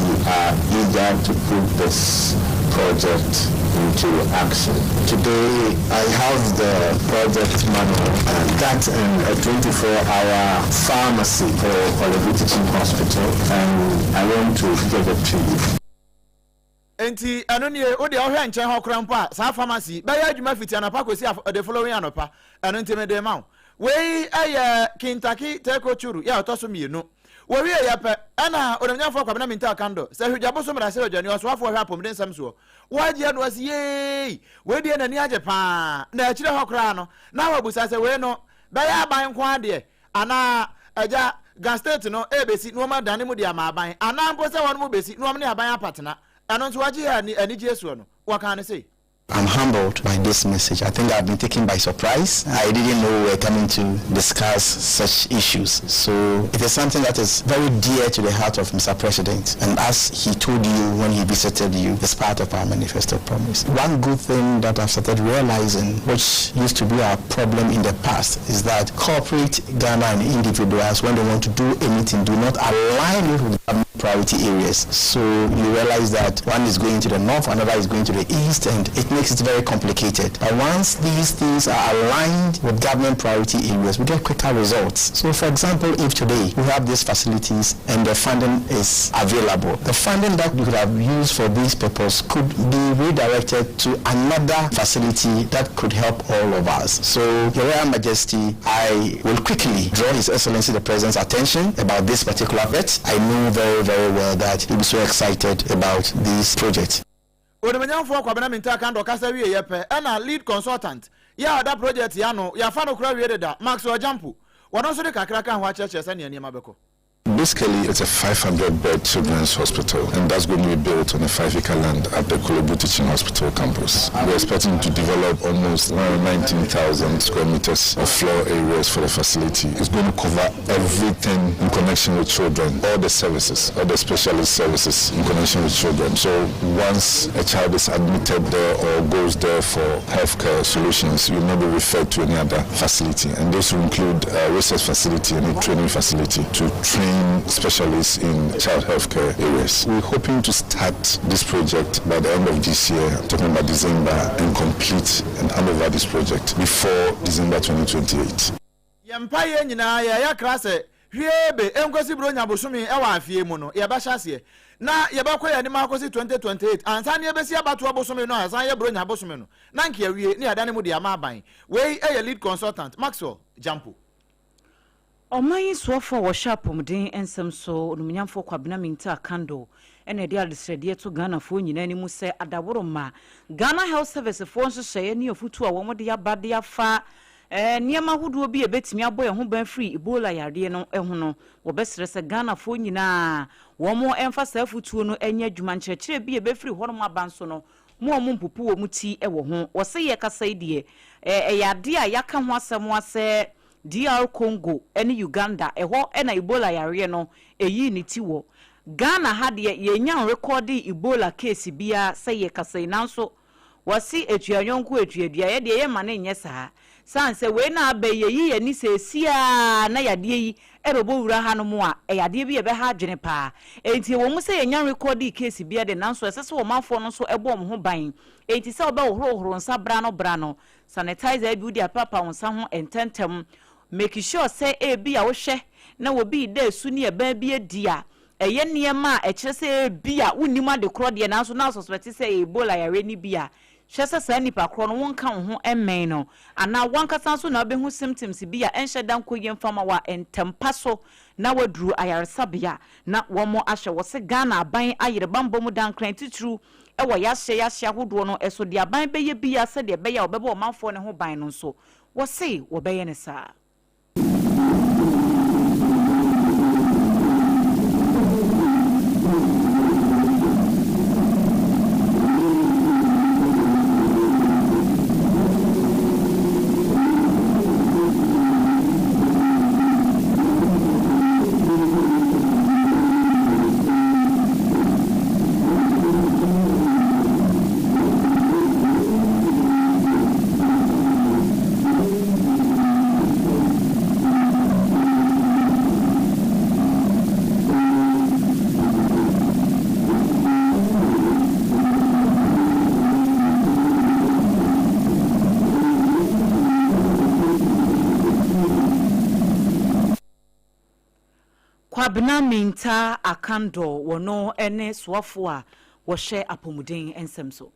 we are eager to put this project into action. Today I have the project manual and that and a 24-hour pharmacy for Korle Bu Teaching Hospital, and I want to give it to you. Nti ɛno nie, wo deɛ wohwɛ nkyɛn hɔ koraa mpo a, saa pharmacy bɛyɛ adwuma fiti anɔpa kɔsi the following anɔpa. Ɛno nti mede ma wo. Wei yɛ Kintaki Teko Churu yɛ a ɔtɔ so mmienu. Wɔwie yɛ pɛ ɛna Onimnyamfoɔ Kwabena Mintah Akandoh sɛ Hwidwa bosom mmarahyɛ badwani ɔsoafoɔ hwɛ apɔmuden nsɛm soɔ. Wɔagye ano asi yeei, wei deɛ n'ani agye paa. Na akyire hɔ koraa no na wabusa sɛ wei no bɛyɛ aban nko ara deɛ anaa agya Ga State no rebɛsi na wɔn adane mu de ama aban anaa mpo sɛ wɔn bɛsi na wɔn ne aban apatena. Ɛno nso wɔagye yɛ anigyeɛ soɔ no wɔkaa no sei. I'm humbled by this message. I think I've been taken by surprise. I didn't know we were coming to discuss such issues. So it is something that is very dear to the heart of Mr. President. And as he told you when he visited you, it's part of our manifesto promise. One good thing that I've started realizing, which used to be our problem in the past, is that corporate Ghana and individuals, when they want to do anything, do not align it with government priority areas. So you realize that one is going to the north, another is going to the east, and it makes it very complicated. But once these things are aligned with government priority areas, we get quicker results. So for example, if today we have these facilities and the funding is available, the funding that we could have used for this purpose could be redirected to another facility that could help all of us. So, Your Royal Majesty, I will quickly draw His Excellency the President's attention about this particular bet. I know very, very well that he'll be so excited about this project. Onimnyamfoɔ Kwabena Mintah Akandoh kasa wie yɛ pɛ ɛna lead consultant yɛ a ɔda project yi ano, yɛafa no kora wie deda, Maxwell Gyampo, wɔno nso de kakra ka ho akyerɛkyerɛ sɛnea nneɛma bɛkɔ. Basically, it's a 500-bed children's hospital, and that's going to be built on a 5-acre land at the Korle Bu Teaching Hospital campus. We're expecting to develop almost 119,000 square meters of floor areas for the facility. It's going to cover everything in connection with children, all the services, all the specialist services in connection with children. So once a child is admitted there or goes there for healthcare solutions, you will not be referred to any other facility. And this will include a research facility and a training facility to train specialists in child healthcare areas. We're hoping to start this project by the end of this year, I'm talking about December, and complete and hand over this project before December 2028. Yɛn mpaeɛ nyinaa yɛyɛ kra sɛ hwiee be ɛnkɔsi Buronya bosome wɔ afeɛ mu no yɛbɛhyɛ aseɛ na yɛbɛkɔ yɛn anim akɔsi 2028 ansa na yɛbɛsi abatoɔ bosome no a ɛsan yɛ Buronya bosome no na anka yɛawie na yɛadane mu de ama aban. Wei yɛ Lead Consultant Maxwell Gyampo. Ɔman yi soafoɔ a wɔhwɛ apɔmuden nsɛm so, Onimnyamfoɔ Kwabena Mintah Akandoh na ɛde adesrɛdeɛ to Ghanafoɔ nyinaa anim sɛ adaworoma Ghana Health Service foɔ nhyehyɛeɛ ne afutuo a wɔde aba de afa nneɛma ahodoɔ bi a ɛbɛtumi abɔ yɛn ho ban firi Ebola yareɛ no ho no, wɔbɛsrɛ sɛ Ghanafoɔ nyinaa wɔn mfa saa afutuo no nyɛ adwuma. Nkyerɛkyerɛ bi a ɛbɛfiri hɔnom aba nso no, mo a wɔmpopo wɔn ti wɔ ho. Wɔse yɛkasa yi deɛ, ɛyɛ adeɛ a yɛaka ho asɛm a sɛ DR Congo ne Uganda, ɛhɔ na Ebola yareɛ no ɛyii ne ti wɔ. Ghana ha deɛ yɛnnya nrekɔɔdee Ebola case biara sɛ yɛkasa yi nanso wɔse ɛtua yɔnko ɛtua dua, yɛdeɛ yɛmma no nyɛ saa. Sane sɛ wei na aba yi yɛyi yɛn ani seesei ara na yadeɛ yi ɛbɛbɔ wura hanom a, ɛyɛ adeɛ bi a ɛbɛha adwene paa. Enti ɛwɔ mu sɛ yɛnnya nrekɔɔdee case biara deɛ nanso ɛsɛ sɛ ɔmanfoɔ no nso bɔ wɔn ho ban. Enti sɛ wobɛhohorohoro nsa bra no bra no, Sanitizer bi wode aprapra wo nsa ho ntɛmntɛm. Make sure sɛ ebia wohwɛ na obi reda asu ne ɛban bi adi a, ɛyɛ nneɛma a ɛkyerɛ sɛ ebia wonnim ade korɔ deɛ nanso na wosuspect sɛ ɛyɛ Ebola yareɛ no bi a, hwɛ sɛ saa nipa korɔ no wonka wo ho mmɛn no anaa w'ankasa nso na wobɛhu symptoms bi a ɛnhyɛ da nkɔ yie mfa ma wo a, ntɛmpa so na woaduru ayaresabea na wɔahwɛ wo. Wɔse Ghana aban ayere bammɔ mu dankran titiriw wɔ yɛahyɛ yɛahyɛ ahodoɔ no so deɛ aban bɛyɛ biara sɛdeɛ ɛbɛyɛ a wɔbɛbɔ ɔmanfoɔ no ho ban no nso, wɔse wɔbɛyɛ no saa. Kwabena Mintah Akandoh, wɔno ne soafoɔ a wɔhwɛ apɔmuden nsɛm so.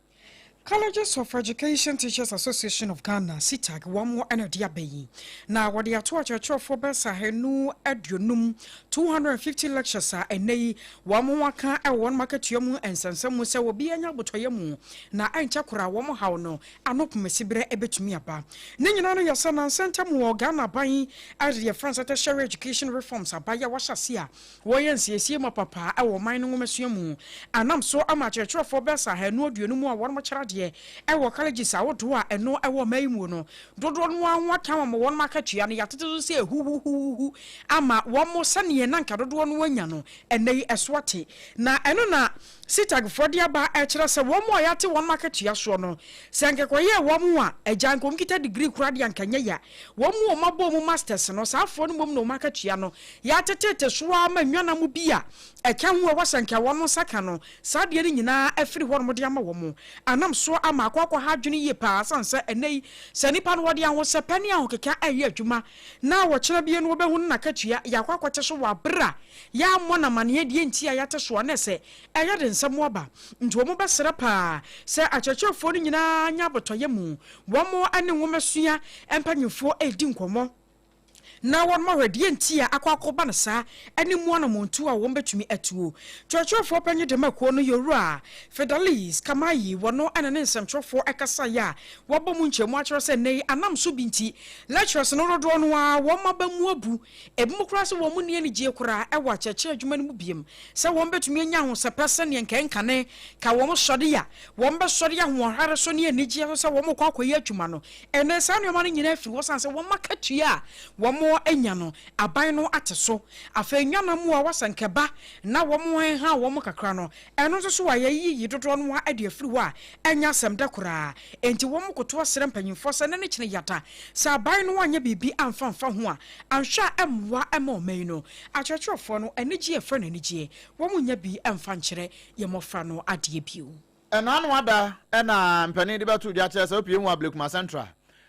Colleges of Education Teachers Association of Ghana, CETAG, wɔn na ɛde aba yi, na wɔde ato akyerɛkyerɛfoɔ bɛyɛ sɛ 250, 250 lectures a ɛnnɛ yi wɔn ho aka wɔ wɔn akatua mu nsɛnsɛm mu sɛ obiara nya abotɔyɛ mu na ɛnkyɛ koraa wɔn haw no ano pomasiberɛ bɛtumi aba. Ne nyinaa no yɛ sɛ nansa ntam wɔ Ghana aban de deɛ yɛfrɛ no sɛ Tertiary Education Reforms aba yi a wɔahyɛ aseɛ a wɔreyɛ nsiesie mapa paa wɔ ɔman no nwomasua mu anam so ama akyerɛkyerɛfoɔ bɛyɛ sɛ 250 a wɔnom kyerɛ adeɛ wɔ colleges ahodoɔ a ɛno wɔ ɔman yi mu no dodoɔ no ara ho aka wɔn wɔnom akatua no yɛatete so sɛ huhuhuhu ama wɔn sɛdeɛ na anka dodoɔ no anya no ɛnnɛ yi ɛso ate na ɛno na CTAG foɔ de aba ɛkyerɛ sɛ wɔn a yɛate wɔn akatua soɔ no, sɛ anka ɛkɔyɛɛ wɔn a, agya anka wɔn kita degree koraa deɛ anka nyɛ ya. Wɔn a wɔn abɔ wɔn masters no, saa foɔ no mmom na wɔn akatua no yɛatetete so ara ma nnwanam bi a ɛka ho a ɛwɔ sɛ anka wɔn nsa ka no, saa adeɛ no nyinaa afiri hɔnom de ama wɔn. Anam soɔ ama akɔ akɔha adwene yie paa sane sɛ ɛnnɛ yi sɛ nnipa no wɔde ahosɛpɛ ne ahokeka reyɛ adwuma na ɔkyena bio no wɔbɛhu no n'akatua yɛakɔ akɔte so wɔ aberɛ a yɛammɔ no amaneɛ deɛ nti a yɛate soɔ ne sɛ ɛyɛ de nsɛm aba nti wɔn bɛsrɛ paa sɛ akyerɛkyerɛfoɔ no nyinaa nya abotɔyɛ mu wɔn ne nwomasua mpanyinfoɔ redi nkɔmmɔ. na wɔnom ahwɛ deɛ nti a akɔ akɔba no saa ne mu anammɔntuo a wɔn bɛtumi atuo. Kyerɛkyerɛfoɔ panyin de ma kuo no Yowura Fidelis Kamayi wɔno ne ne nsɛmtwerɛfoɔ kasaeɛ a wɔabɔ mu nkyerɛmu akyerɛ sɛ nnɛ yi anam so bi nti lecturers no dodoɔ no ara wɔn aba mu abu, ebinom koraa sɛ wɔn nni anigyeɛ koraa wɔ akyerɛkyerɛ adwuma no mu biom sɛ wɔn bɛtumi anya ahosɛpɛ sɛdeɛ nka ɛnkane ka wɔn sɔre a wɔn bɛsɔre ahoɔhare so ne anigyeɛ so sɛ wɔn rekɔ akɔyɛ adwuma no. Ɛnnɛ saa nneɛma no nyinaa afiri hɔ sane sɛ wɔn akatua a wɔn anya no aban no ate so. Afei nnwanam a wɔasɛ nka ɛba na wɔn heha wɔn kakra no, ɛno nso so a yɛayiyi dodoɔ no ara de afiri hɔ a ɛnyɛ asɛm dɛ koraa. Enti wɔn koto asrɛ mpanyimfoɔ sɛ nnɛ ne kyene yata sɛ aban no anyɛ biribi amfa amfa ho a, anhwɛ a ɛmmoa mma ɔman yi no. Akyerɛkyerɛfoɔ no anigyeɛ a ɛfrɛ no anigyeɛ, wɔn nnya bi mfa nkyerɛ yɛn mmɔfra no adeɛ bio. Ɛnaano ada na mpanin de bɛtoo dwa kyerɛ sɛ wopue mu Ablekuma Central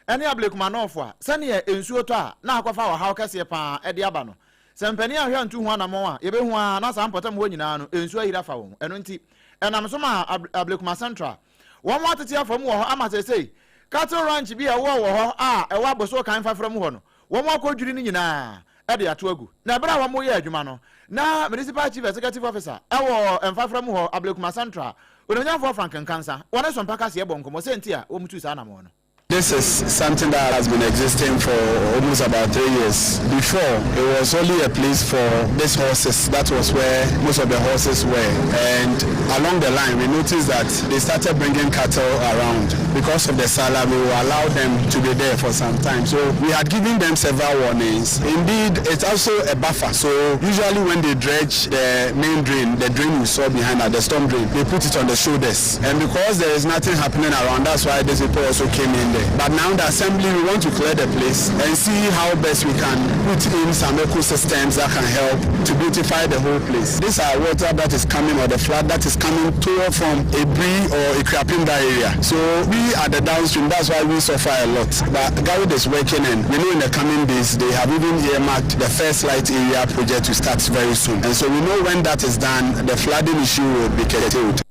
ne Ablekuma North a, sɛdeɛ nsuo tɔ a na akɔfa ɔhaw kɛseɛ pa ara de aba no, sɛ mpanin anhwɛ antu ho anammɔn a, yɛbɛhu ara na saa mpɔtam hɔ nyinaa no nsuo ayiri afa wɔn. Ɛno nti, ɛnam so maa Ablekuma Central wɔn atete afa mu wɔ hɔ ama seesei cattle ranch bi a ɛwɔ wɔ hɔ a ɛwɔ Abossey Kan Fafra mu hɔ no, wɔakɔdwiri ne nyinaa de ato agu. Na bere a wɔreyɛ adwuma no, na Municipal Chief Executive Officer wɔ Mfafra mu hɔ, Ablekuma Central, Onuonyamfoɔ Frank Nkansah, wɔne Sompa Kaseɛ bɔ nkɔmmɔ sɛ nti a wɔtuu saa anammɔn no. This is something that has been existing for almost about 3 years. Before, it was only a place for these horses. That was where most of the horses were. And along the line, we noticed that they started bringing cattle around. Because of the Sallah, we will allow them to be there for some time. So we had given them several warnings. Indeed, it's also a buffer. So usually when they dredge the main drain, the drain we saw behind us, the storm drain, they put it on the shoulders. And because there is nothing happening around, that's why these people also came in there. But now the assembly, we want to clear the place and see how best we can put in some ecosystems that can help to beautify the whole place. These are water that is coming or the flood that is coming toward from Aburi or Akuapim area. So we are the downstream, that's why we suffer a lot. But GARID is working and we know in the coming days they have even earmarked the first light area project to start very soon. And so we know when that is done, the flooding issue will be curtailed.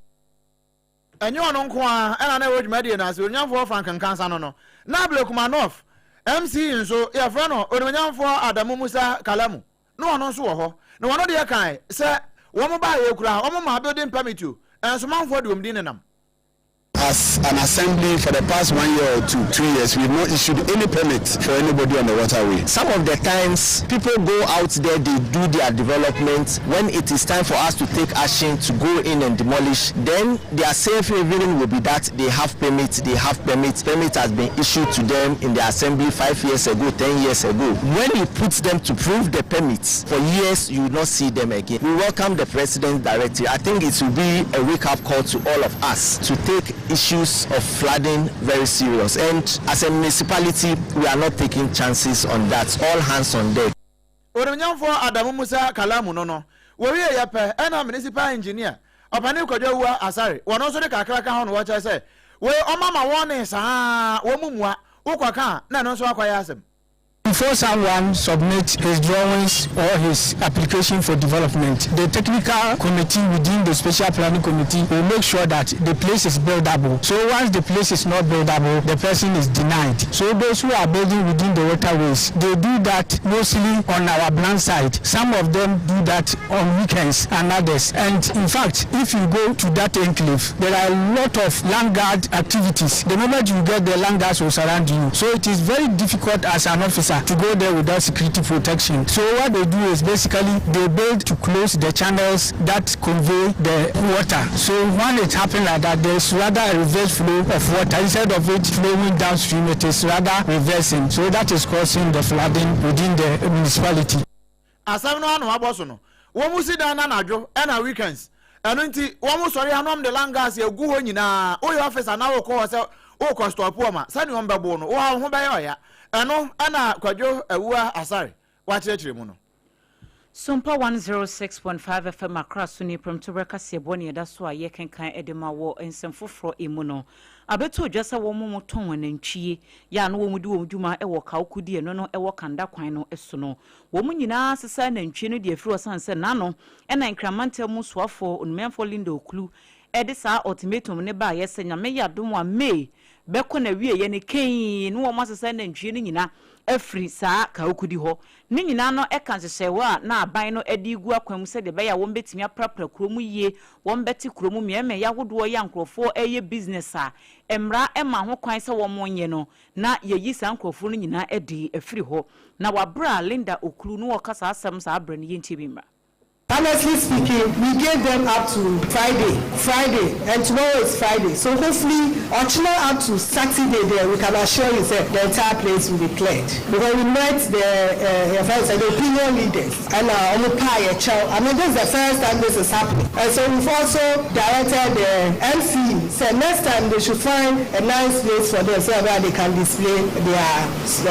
Ɛnyɛ ɔno nko a ɛna na ɛwɔ dwumadie no ase, Onyamfoɔ Frank Nkansa no, na Ablekuma North MCE nso, yɛfrɛ no Onimonyamfoɔ Adamu Musa Kalamu, na ɔno nso wɔ hɔ. Na wɔn deɛ kan sɛ wɔn baa yɛ kura wɔn maa building permit o, ɛnsomanfoɔ de wɔn din nenam. As an assembly, for the past one year or 2 years, we've not issued any permit for anybody on the waterway. Some of the times, people go out there, they do their development. When it is time for us to take action to go in and demolish, then their safe haven will be that they have permit, they have permit, permit has been issued to them in the assembly 5 years ago, 10 years ago. When you put them to prove the permits, for years you will not see them again. We welcome the president's directive. I think it will be a wake-up call to all of us to take issues of flooding very serious. And as a municipality, we are not taking chances on that. All hands on deck. Onimnyamfoɔ Adamu Musa Kalamu no, wɔwie yɛ pɛ ɛna municipal engineer Ɔpani Kwadwo Awua Asare, wɔn nso de kakra ka ho no, wɔkyerɛ sɛ wei ɔma ma wɔn ne saa wɔn mu mua wokɔ ka a na ɛno nso akɔyɛ asɛm. Before someone submits his drawings or his application for development, the technical committee within the special planning committee will make sure that the place is buildable. So once the place is not buildable, the person is denied. So those who are building within the waterways, they do that mostly on our blank side. Some of them do that on weekends and others. And in fact, if you go to that enclave, there are a lot of land guard activities. The moment you get there, land guards will surround you. So it is very difficult as an officer to go there without security protection. So what they do is basically they build to close the channels that convey the water. So when it happens like that, there's rather a reverse flow of water. Instead of it flowing downstream, it is rather reversing. So that is causing the flooding within the municipality. Asɛm no ano abɔ so no, wɔn mu si dan na anadwo ɛna weekends. Ɛno nti wɔn sɔre anom de land guards egu hɔ nyinaa. Woyɛ officer na wokɔ hɔ sɛ wokɔ stop wɔn a, sɛnea wɔn bɛbo no, wɔn ho bɛyɛ ɔya. Ɛno ɛna Kwadwo Awua Asare wakyerɛkyerɛ mu no. Sompa 106.5 FM Accra so ne prɛmtoberɛ kaseɛbɔ ne ɛda so a yɛkenkan de ma wɔ nsɛm foforɔ mu no, abɛto dwa sɛ wɔn mo tɔn anantwie yɛ a no wɔn di wɔn dwuma wɔ Kawukudi, ɛno no ɛwɔ Kanda kwan no so no, wɔn nyinaa sesa anantwie no de afiri ɔsan sɛ n'ano ɛna Nkramantam mu soafoɔ Onumɛnfoɔ Linda Ocloo ɛde saa ultimatum ne baayɛ sɛ Nyame yɛ adom a May. bɛkɔ n'awieeɛ no kɛnn na wɔasesa anantwie no nyina afiri saa Kawukudi hɔ. Ne nyinaa no ka nhyehyɛeɛ a na aban no de regu akwan mu sɛdeɛ ɛbɛyɛ a wɔbɛtumi aprapra kuro mu yie, wɔbɛte kuro mu mmeaemmeaeɛ ahodoɔ yi a nkurɔfoɔ reyɛ business a mmara mma ho kwan sɛ wɔnyɛ no, na yɛayi saa nkurɔfoɔ no nyinaa adi afiri hɔ. Na wɔ berɛ a Linda Ocloo ne ɔreka saa asɛm saa berɛ no, yɛntie bi mmra. Honestly speaking, we gave them up to Friday, Friday, and tomorrow is Friday. So hopefully, ɔkyena up to Saturday there, we can assure you sɛ the entire place will be cleared. Because we met the eh, yɛfrɛ no sɛ the opinion leaders, ɛna wɔn paa yɛ kyɛw. I mean, this is the first time this is happening. And so we've also directed the MC sɛ next time they should find a nice place for them so that they can display their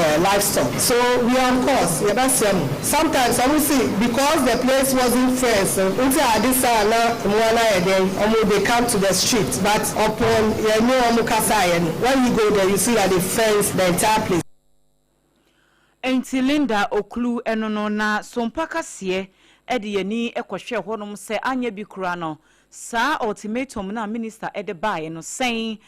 eh, livestock. So we are on course, yɛbɛsrɛ mo. Sometimes ɔmo se because the place wasn't fenced no nti a ade saa na mmoa no ayɛ dɛn ɔmo they come to the street but upon yɛne ɔmo kasaeɛ no when you go there you see that they fence the entire place. Enti Linda Oklu ɛno no na Sompa kaseɛ de yɛn ani kɔhwɛɛ hɔnom sɛ anyɛ bi koraa no saa ultimatum no a minister de baeɛ no sɛn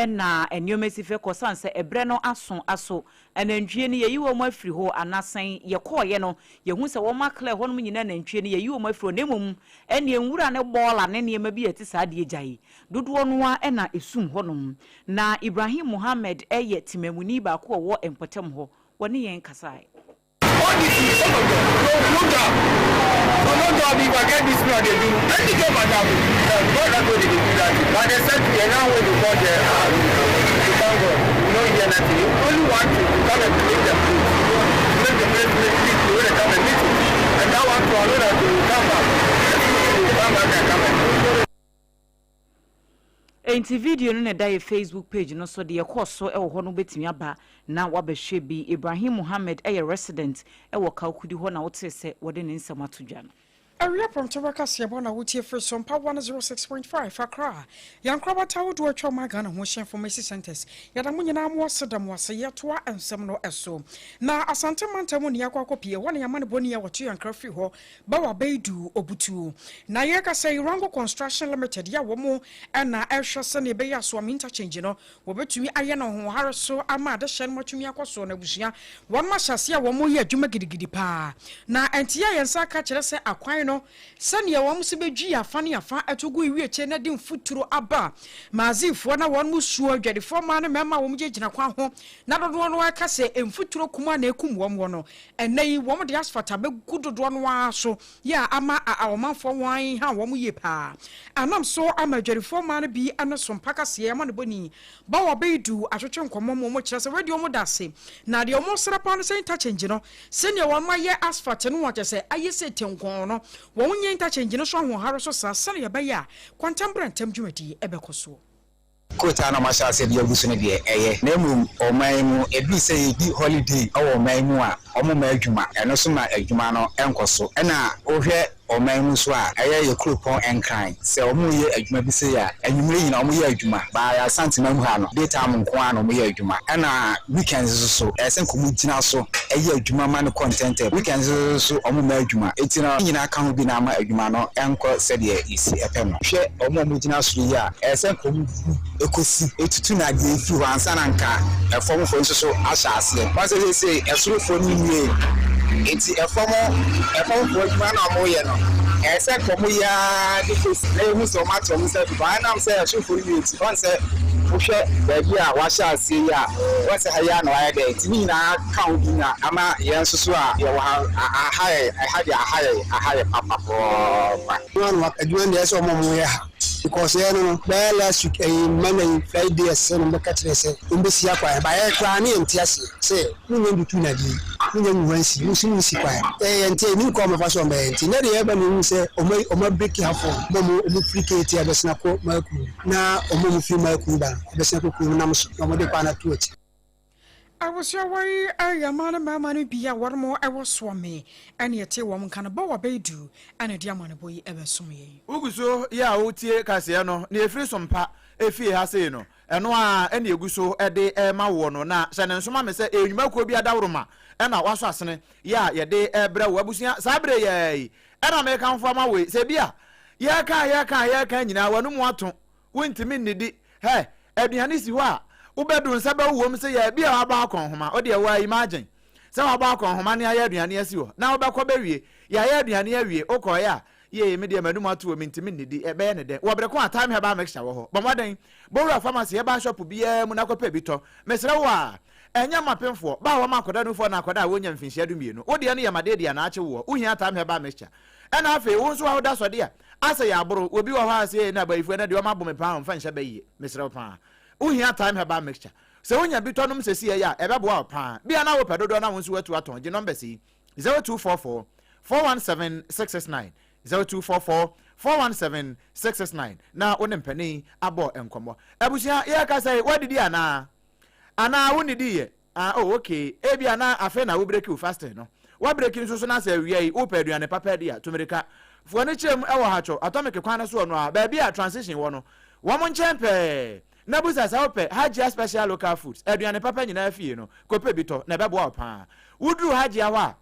na nneɛma si fɛ kɔ sane sɛ ɛberɛ no aso aso Anantwie no, yɛyi wɔn afiri hɔ anaa sɛn? Yɛkɔeɛ no, yɛhu sɛ wɔn aclear hɔnom nyinaa anantwie no, yɛyi wɔn afiri hɔ, na mmom ɛnneɛ nwura ne bɔɔla ne nneɛma bi a ɛte saa deɛ gyae. Dodoɔ no ara na ɛsum hɔnom. Na Ibrahim Mohammed yɛ temamuni baako a ɔwɔ mpɔtam hɔ. Ɔne yɛn kasaeɛ. All this is some of them no no job for no job. If I get this man dey do any job at all, God na go dey do that thing. But they said to now wey dey call there, ah, we thank God, we no hear nothing. Only one thing, to come and clean the place, to make the place make neat, wey dey come and meet it, and that one too, I know that they will come back, they will come back and come and. Enti video no na ɛda yɛ Facebook page no so deɛ ɛkɔɔ so wɔ hɔ no wobɛtumi aba na wabɛhwɛ bi. Ibrahim Mohammed yɛ resident wɔ Kawkudi hɔ na wotee sɛ wɔde ne nsɛm ato dwa no. Awia prɔmtoba kaseɛbɔ na wotie firi Sompa 106.5 Accra. Yɛn nkorabata ahodoɔ atwa ɔman Ghana ho ahyia Information Centres. Yɛda mo nyinaa mo ase da mo ase. Yɛtoa nsɛm no so. Na Asante mantam mu ne yɛakɔ akɔpie hɔ na yɛama no bɔni a wɔto yɛn nkra firi hɔ Bawa Baidu Obutu. Na yɛrekasa yi, Rango Construction Limited yɛ a wɔn na ɛrehwɛ sɛnea ɛbɛyɛ Asuam Interchange no wɔbɛtumi ayɛ no ahoɔhare so ama adehyɛ no atumi akɔ so no abusua wɔn ahyɛ aseɛ a wɔreyɛ adwuma gidigidi paa. Na ɛnteɛ a yɛn nsa aka kyerɛ sɛ akwan no sɛnea wɔn nso bɛdwi afa ne afa ɛto gu ewiakyire na de mfuturo aba Maazifoɔ na wɔn musuo adwadifoɔ mmaa ne mmarima a wɔn gyinagyina kwan ho na dodoɔ no ara ka sɛ mfuturo kumaa na ɛkum wɔn wɔ no. Ɛnnɛ yi, wɔde asphalt abɛgu dodoɔ no ara so yɛ a ama ɔmanfoɔ wɔn ha wɔn yie paa. Ɛnam so ama adwadifoɔ mmaa no bi ne so mpa kaseɛ amanebɔni Bawa Baidu atwetwe nkɔmmɔ ma wɔkyerɛ sɛ wɔadi wɔn da ase. Na deɛ wɔsrɛ paa ne sɛ interchange no, sɛdeɛ wɔayɛ asphalt no a kyerɛ sɛ ayɛ sɛ tenkɔn no, wɔnyɛ interchange no so ahoɔhare so saa sɛdeɛ ɛbɛyɛ a kwantam berɛ ntɛm dwumadie bɛkɔ soɔ. Coal tar na wɔahyɛ aseɛ de agu so no deɛ, ɛyɛ. Na mmom ɔman yi mu, ɛduru sɛ yɛdi holiday wɔ ɔman yi mu a, wɔmma adwuma. Ɛno nso ma adwuma no nkɔ so. Ɛna wohwɛ ɔman yi mu nso a, ɛyɛ yɛ kuropɔn Nkran, sɛ wɔreyɛ adwuma bi sei a, anwummere nyinaa wɔyɛ adwuma. But Asanteman mu ha no, day time nko ara na wɔyɛ adwuma. Ɛna weekends nso so, ɛyɛ sɛ nka wɔgyina so yɛ adwuma ma no kɔ ntɛmntɛm. Weekends nso so, wɔmma adwuma. Enti no, ne nyinaa ka ho bi na ama adwuma no nkɔ sɛdeɛ yɛsi pɛ no. Hwɛ wɔn a wɔgyina soro yi a, ɛyɛ sɛ nka wɔbu kɔsi tutu nnadeɛ yi firi hɔ ansa na nka ɛfamfoɔ nso so ahyɛ aseɛ. Wɔn sɛ seesei ɛsorofoɔ no nwie, enti ɛfam ɛfamfoɔ adwuma no a wɔreyɛ no, ɛyɛ sɛ nka wɔyɛ ara de kɔsi na yɛhu sɛ wɔate wɔn nsa afiri hɔ. Ɛnam sɛ ɛsorofoɔ no nwie nti, wɔn sɛ wohwɛ baabi a wɔahyɛ aseɛ yi a, wɔn sɛ ha yi ara na wɔayɛ dɛn. Nti ne nyinaa ka ho bi na ama yɛn nso so a yɛwɔ ha, aha yɛn, ɛha deɛ aha yɛn, aha yɛ papapaapa. Adwuma no adwuma no deɛ ɛsɛ wɔn a wɔyɛ ha because yɛn no no bɛyɛ last week ɛyi Monday yi Friday ɛsɛ no bɛka kyerɛ sɛ wɔn bɛsi akwan ba yɛ koraa ne yɛn te aseɛ sɛ mo nyɛ ntutu na deɛ mo nyɛ ngu nsi mo si mo nsi kwan ɛyɛ yɛn te ɛni nkɔ wɔn fa so wɔn bɛyɛ nti ne deɛ ɛba na ehu sɛ wɔn wɔn abiriki ha fam mo wɔn wɔn firi keeti abɛsena kɔ Maakuru na wɔn wɔn firi Maakuru ba no abɛsena kɔ kurom nam so na wɔn de kwan ato akyi. Abusua yi yɛ mmaa ne mmarima no bi a wɔn wɔ Soame ne ɛte wɔn nka no bɔ wɔ bɛyɛ du na ɛde amanebɔ yi bɛsom yɛn. Wogu so yɛ a wotie kaseɛ no, nea ɛfiri so mpa efie ha sei no, ɛno ara na ɛgu so de rema woɔ no. Na hyɛ no nso ma me sɛ ɛyɛ nnwumakuo bi adaworoma na wɔasɔ asene yɛ a yɛde rebrɛ wo. Abusua, saa berɛ yi ara yi na merekamfo ama wo yi. Sɛ bi a yɛreka a yɛreka a yɛreka nyinaa w'anomu ato, wontumi nnidi. Hɛ, aduane si hɔ a, Wobɛdu nsa bɛwowɔ mu sɛ yɛ bi a wabɔ akɔnhoma. Wo deɛ woa imagine sɛ wabɔ akɔnhoma ne ayɛ aduane asi hɔ na wobɛkɔ bɛwie. Yɛayɛ aduane awie, wokɔeɛ a, yee me deɛ m'anum ato o, mentumi nnidi, ɛbɛyɛ ne dɛn? Wɔ bere ko a Thyme Herbal Mixture wɔ hɔ. Bɔ mmɔden bɔ wura pharmacy, herbal shop biara mu na kɔpɛ bi tɔ. Mesrɛ wo a, ɛnyɛ mma apemfoɔ, ba a wɔma akwadaa nufoɔ anaa akwadaa a wɔnnya mfinhyia dumienu. Wo deɛ no yɛ ma deɛ anaa akye woɔ. Wohia Thyme Herbal Mixture. Ɛna afei wo nso a woda sɔde a, asɛ yɛ aboro. Obi wɔ hɔ a sɛ na abayifoɔ ɛnɛ deɛ wɔn abo me paa ɔmfa nhyɛ bɛ yie. Mesrɛ wo paa. Wohia Thyme Herbal Mixture. Sɛ wonya bi tɔ nom sɛsiɛ yi a, ɛbɛboa wo paa. Bia na wopɛ dodoɔ na wo nso woatu atɔn. Gye numbers yi, 0244 417 669, 0244 417 669 na wo ne mpanin abɔ nkɔmmɔ. Abusua, yɛrekasa yi, woadidi anaa? Anaa wonnidiiɛ? Ah, oh, okay. Ebia na afei na wobreki wo fasting no. Woabreki nso so na sɛ awia yi wopɛ aduane papa adi a, tu mmirika. Fo ani kyerɛ mu wɔ Hatcho, Atomic kwan no so hɔ no ara, baabi a transition wɔ no, wɔn nkyɛn pɛɛ. Na bisa sɛ wopɛ Hajia Special Local Foods, aduane papa nyinaa fie no, kɔpɛ bi tɔ, na ɛbɛboa wo paa. Woduru Hajia hɔ a,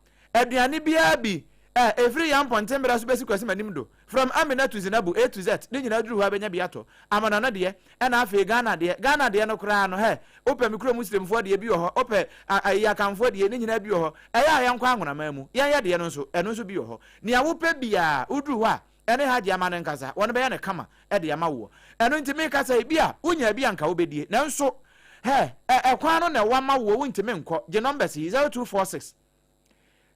aduane biara bi, eh, ɛfiri Yam Mpɔnten berɛ so bɛsi Kwasi Manim do, from Amina to Zinabu, A to Z, ne nyinaa duru hɔ a bɛnya bi atɔ. Amanɔne deɛ, ɛna afei Ghana deɛ, Ghana deɛ no koraa no, hɛ, wopɛ me kurom Muslimfoɔ deɛ bi wɔ hɔ, wopɛ ayi Akanfoɔ deɛ, ne nyinaa bi wɔ hɔ. Ɛyɛ a yɛnkɔ Anwonaman mu, yɛnyɛ deɛ no nso, ɛno nso bi wɔ hɔ. Nea wopɛ biara, woduru hɔ a, ɛne Hajji ama no nkasa, wɔn bɛyɛ no kama de ama woɔ. Ɛno nti meka sɛ, ebia wonya bi a anka wobɛdie, nanso, hɛ, ɛ, ɛkwan no na ɛwɔ ama woɔ, wontumi nkɔ. Gye numbers yi, 0246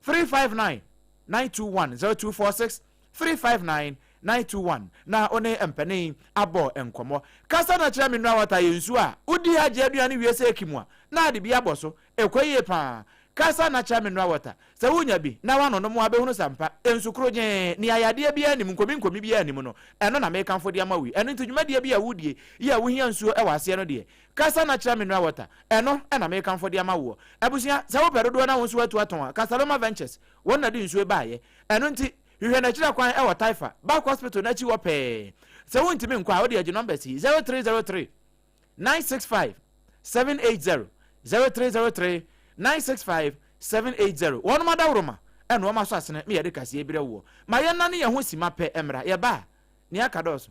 359 921, 0246 359 921, na wo ne mpanin abɔ nkɔmmɔ. Kasa na kyerɛ mineral water yɛ nsuo a wodi Hajji aduane wie sɛ ekim a, na ade bi abɔ so. Ɛkɔ yie paa. Kasa natural mineral water, sɛ wonya bi na woanonom a bɛhunu sɛ ampa nsu korogyee, nea yadeɛ biara nnim, nkominkomi biara nnim no, ɛno na mekamfo de ama wo yi. Ɛno nti dwumadie bi a wodie yi a wohia nsuo wɔ aseɛ no deɛ, Kasa natural mineral water, ɛno na mekamfo de ama woɔ. Abusua, sɛ wopɛ dodoɔ na wo nso woatu atɔn a, Kasaloma Ventures, wɔn na de nsuo baeɛ. Ɛno nti, hwehwɛ n'akyiri kwan wɔ Taifa, Bach Hospital no akyi hɔ pɛɛ. Sɛ wontumi nkɔ a, wode agye numbers yi, 0303 965 780 0303 965 780 Wɔnom adaworoma ɛna wɔn aso asene me yɛde kaseɛ brɛ woɔ Ma yɛnnane yɛn ho sima pɛ mmra Yɛba a, nea aka dɔɔso.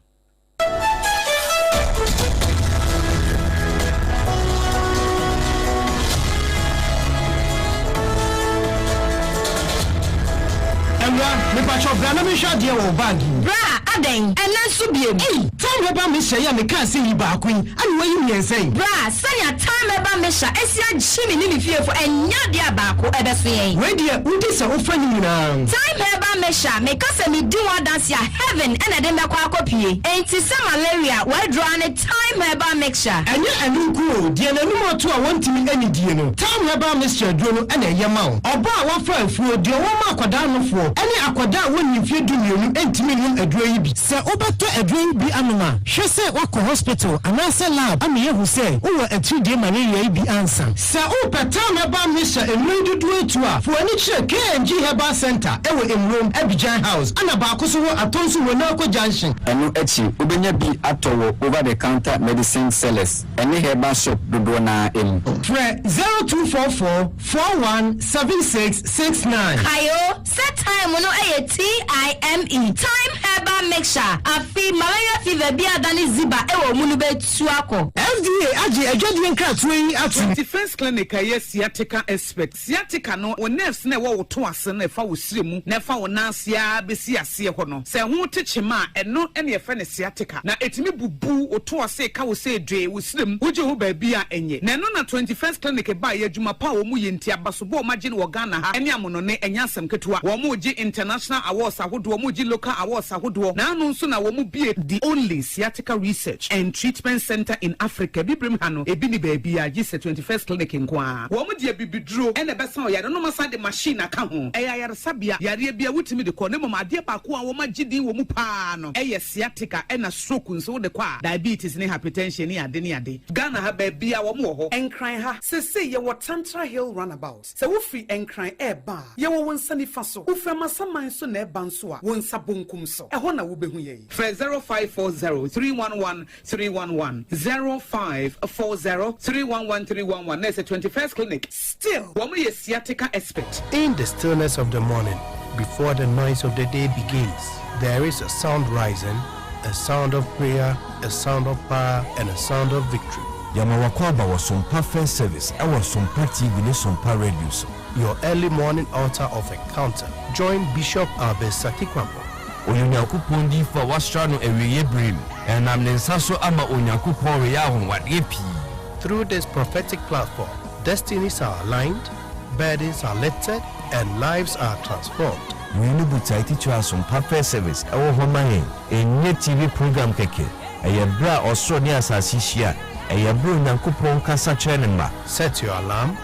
Awura, mepakyɛw bra na menhwɛ adeɛ wɔ wo bag yi mu. Bra, adɛn? Ɛnnɛ nso biom? Ei! Time Herbal Mixture yi a mekaa sɛ yi baako yi, ɛna woayi mmiɛnsa yi? Bra, sɛnea Time Herbal Mixture asi agye me ne me fiefo, ɛnyɛ adeɛ a baako ɛbɛso yɛn. Wei deɛ, wodi sɛ wofa ne nyinaa. Time Herbal Mixture, meka sɛ medi ho adanse a, heaven na ɛde me bɛkɔ akɔpue. Enti sɛ malaria, w'aduro ara ne Thyme Herbal Mixture. Ɛnyɛ ɛno nko o, deɛ n'anum ato a wɔntumi nnidie no, Thyme Herbal Mixture aduro no na ɛyɛ ma wo. Ɔbaa a wafa afuo, deɛ ɔwɔ ma akwadaa nofoɔ, ne akwadaa a wɔnnii mfeɛ dumienu ntumi nnom aduro yi bi. Sɛ wobɛtɔ aduro yi bi anom a, hwɛ sɛ woakɔ hospital anaasɛ lab ama yɛahu sɛ wowɔ atiridie malaria yi bi ansa. Sɛ wopɛ Thyme Herbal Mixture nnuro yi dodoɔ atu a, fa w'ani kyerɛ KNG Herbal Centre wɔ Mmrom, Abidjan House, ɛna baako nso wɔ Atonsu Wenako Junction. Ɛno akyi, wobɛnya bi atɔ wɔ over the counter medicine sellers ne herbal shop dodoɔ no ara mu. Frɛ 0244 41 76 69. Kae o, sɛ thyme no yɛ TIME, Thyme Herbal Mixture, afe malaria fever bi a adane ziba wɔ mu no bɛtu akɔ. FDA agye adwadie nkratoɔ yi atom. 21st Clinic a ɛyɛ sciatica expert. Sciatica no, wo nerves no a ɛwɔ wo to ase no a ɛfa wo srɛ mu na ɛfa wo nan ase ara bɛsi aseɛ hɔ no, sɛ ɛho te kyema a, ɛno na yɛfrɛ no sciatica. Na ɛtumi bubu wo to ase ka wo sɛ dwee wo srɛ mu, wogye ho baabi a ɛnyɛ. Na ɛno na 21st Clinic baeɛ, adwuma pa a wɔyɛ nti, abasobɔ a wɔagye no wɔ Ghana ha ne amonɔne, ɛnyɛ asɛm ketewa. Wɔregye international awards ahodoɔ, wɔregye local awards ahodoɔ, na ano nso na wɔbue the only sciatica research and treatment centre in Africa, Abibirem ha no, ebi nni baabiara gye sɛ 21st Clinic nko ara. Wɔn de abibiduro na ɛbɛsa ɔyare no, na wɔasan de machine aka ho. Ɛyɛ ayaresabea, yareɛ biara wotumi de kɔ, na mmom adeɛ baako a wɔagye din wɔ mu pa ara no yɛ sciatica ɛna stroke nso wode kɔ a, diabetes ne hypertension ne ade ne ade. Ghana ha baabiara wɔn wɔ hɔ. Nkran ha, seesei yɛwɔ Tantra Hill Runabout. Sɛ wofiri Nkran reba a, yɛwɔ wo nsa nifa so. Wofiri Amasaman nso na ɛreba nso a, wo nsa bonkum so. Ɛhɔ na wobɛhu yɛn. Frɛ 0540 311 311, 0540 311 311 na ɛsɛ 21st Clinic. Still. Wɔn yɛ sciatica expert. In the stillness of the morning, before the noise of the day begins, there is a sound rising, a sound of prayer, a sound of power, and a sound of victory. Yɛma w'akwaaba wɔ Sompa First Service ɛwɔ Sompa TV ne Sompa Radio so. Your early morning altar of encounter. Join Bishop Albert Sakikwampo. Ɔyɛ Onyankopɔn diyifo a wɔasra no awieeɛ berɛ mu. Ɛnam ne nsa so ama Onyankopɔn reyɛ anwanwadeɛ pii. Through this prophetic platform, destinies are aligned, burdens are lifted, and lives are transformed. Wei ne botae titire a Sompa First Service wɔ hɔ ma yɛn. Ɛnyɛ TV program kɛkɛ. Ɛyɛ berɛ a ɔsoro ne asase hyia. Ɛyɛ berɛ a Onyankopɔn kasa kyerɛ ne mma. Set your alarm,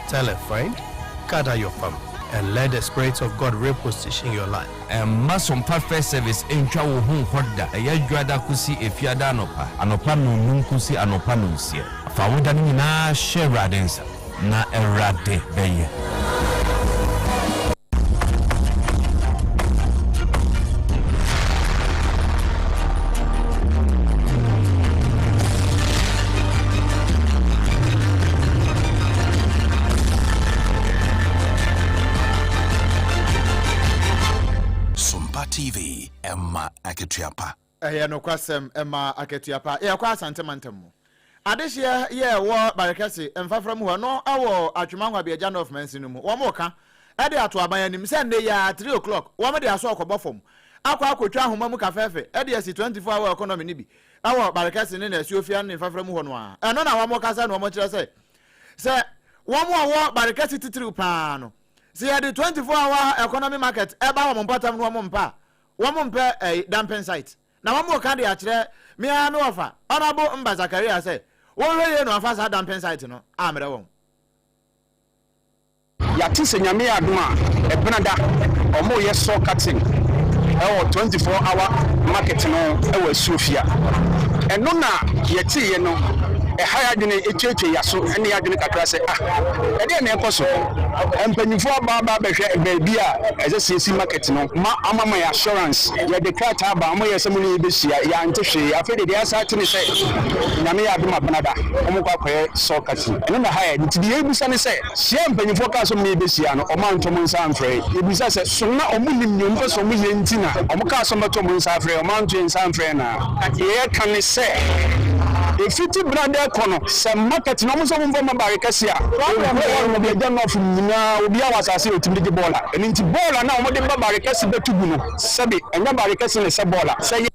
tell a friend, gather your family, and let the Spirit of God reposition your life. Mma Sompa First Service ntwa wo ho nkɔ da. Ɛyɛ Dwoada kosi Efiada anɔpa, anɔpa nnɔnnum kosi anɔpa nnɔnsia. Fa wo da no nyinaa hyɛ Awurade nsa, na Awurade bɛyɛ. Sompa TV, ɛma akatua pa. Ɛyɛ nokwasɛm, ɛma akatua pa. Yɛkɔ Asante mantam mu. Adehyeɛ yɛ ɛwɔ Barekɛse mfafra mu hɔ no wɔ Atwema Nwabiagya North mansin no mu. Wɔreka de ato aban anim sɛ nnɛ yi ara 3 o'clock wɔde asɔ rekɔbɔ fam akɔ akɔtwa ahoma mu kafɛɛfɛ de asi 24 hour economy no bi wɔ Barekɛse ne Nasuofia ne mfafra mu hɔ no ara. Ɛno na wɔkasa na wɔkyerɛ sɛ sɛ wɔn a wɔwɔ Barekɛse titiriw paa no sɛ yɛde 24 hour economy market ɛba wɔn mpɔtam no wɔn mpa a wɔn mpɛ ɛyi dumping site. Na wɔreka de akyerɛ me ara me wɔfa, Honourable Mba Zakaria sɛ wɔnhwɛ yie na wɔamfa saa dumping site no ammrɛ wɔn. Yɛate sɛ Nyame yɛ adom a ɛbenada ɔmo yɛ saw cutting ɛwɔ 24 hour market no ɛwɔ Asuofia. Ɛno na yɛteeɛ no ɛha yɛadwene ɛtuatua yaso ɛne yɛadwene kakra sɛ ah ɛdeɛn na ɛkɔ so? Mpanyinfoɔ aba aba abɛhwɛ baabi a ɛsɛ sɛ yɛsi market no ma ama ma yɛ assurance. Yɛde krataa ba, wɔyɛɛ sɛ mo ne yɛn bɛhyia, yɛante hwee. Afei deɛ, deɛ yɛasan ate ne sɛ, Nyame yɛ adom a Benada, wɔkɔ akɔyɛ sɔɔkati. Ɛno na ɛha yɛn. Nti deɛ yɛrebisa ne sɛ, hyia a mpanimfoɔ kaa sɛ wɔne yɛn bɛhyia no, wɔanto wɔn nsa amfrɛ yɛn. Yɛbisa sɛ, so na wɔnnim deɛ wɔpɛ sɛ wɔyɛ nti na wɔkaa sɛ wɔbɛto wɔn nsa afrɛ yɛn, wɔanto yɛn nsa amfrɛ yɛn anaa? Deɛ yɛka ne sɛ, ɛfiti Benada rekɔ no, sɛ market no, wɔn nso wɔmfa mma Bare kɛse a, ɛwɔ baabi a agya North nyinaa, obiara wɔ asase a ɔtumi de gye bɔɔla. Ɛno nti bɔɔla no a wɔde ba Bare kɛse bɛto gu no, Sɛbe, ɛnyɛ bare kɛse na ɛsɛ bɔɔla. Sɛ yɛ.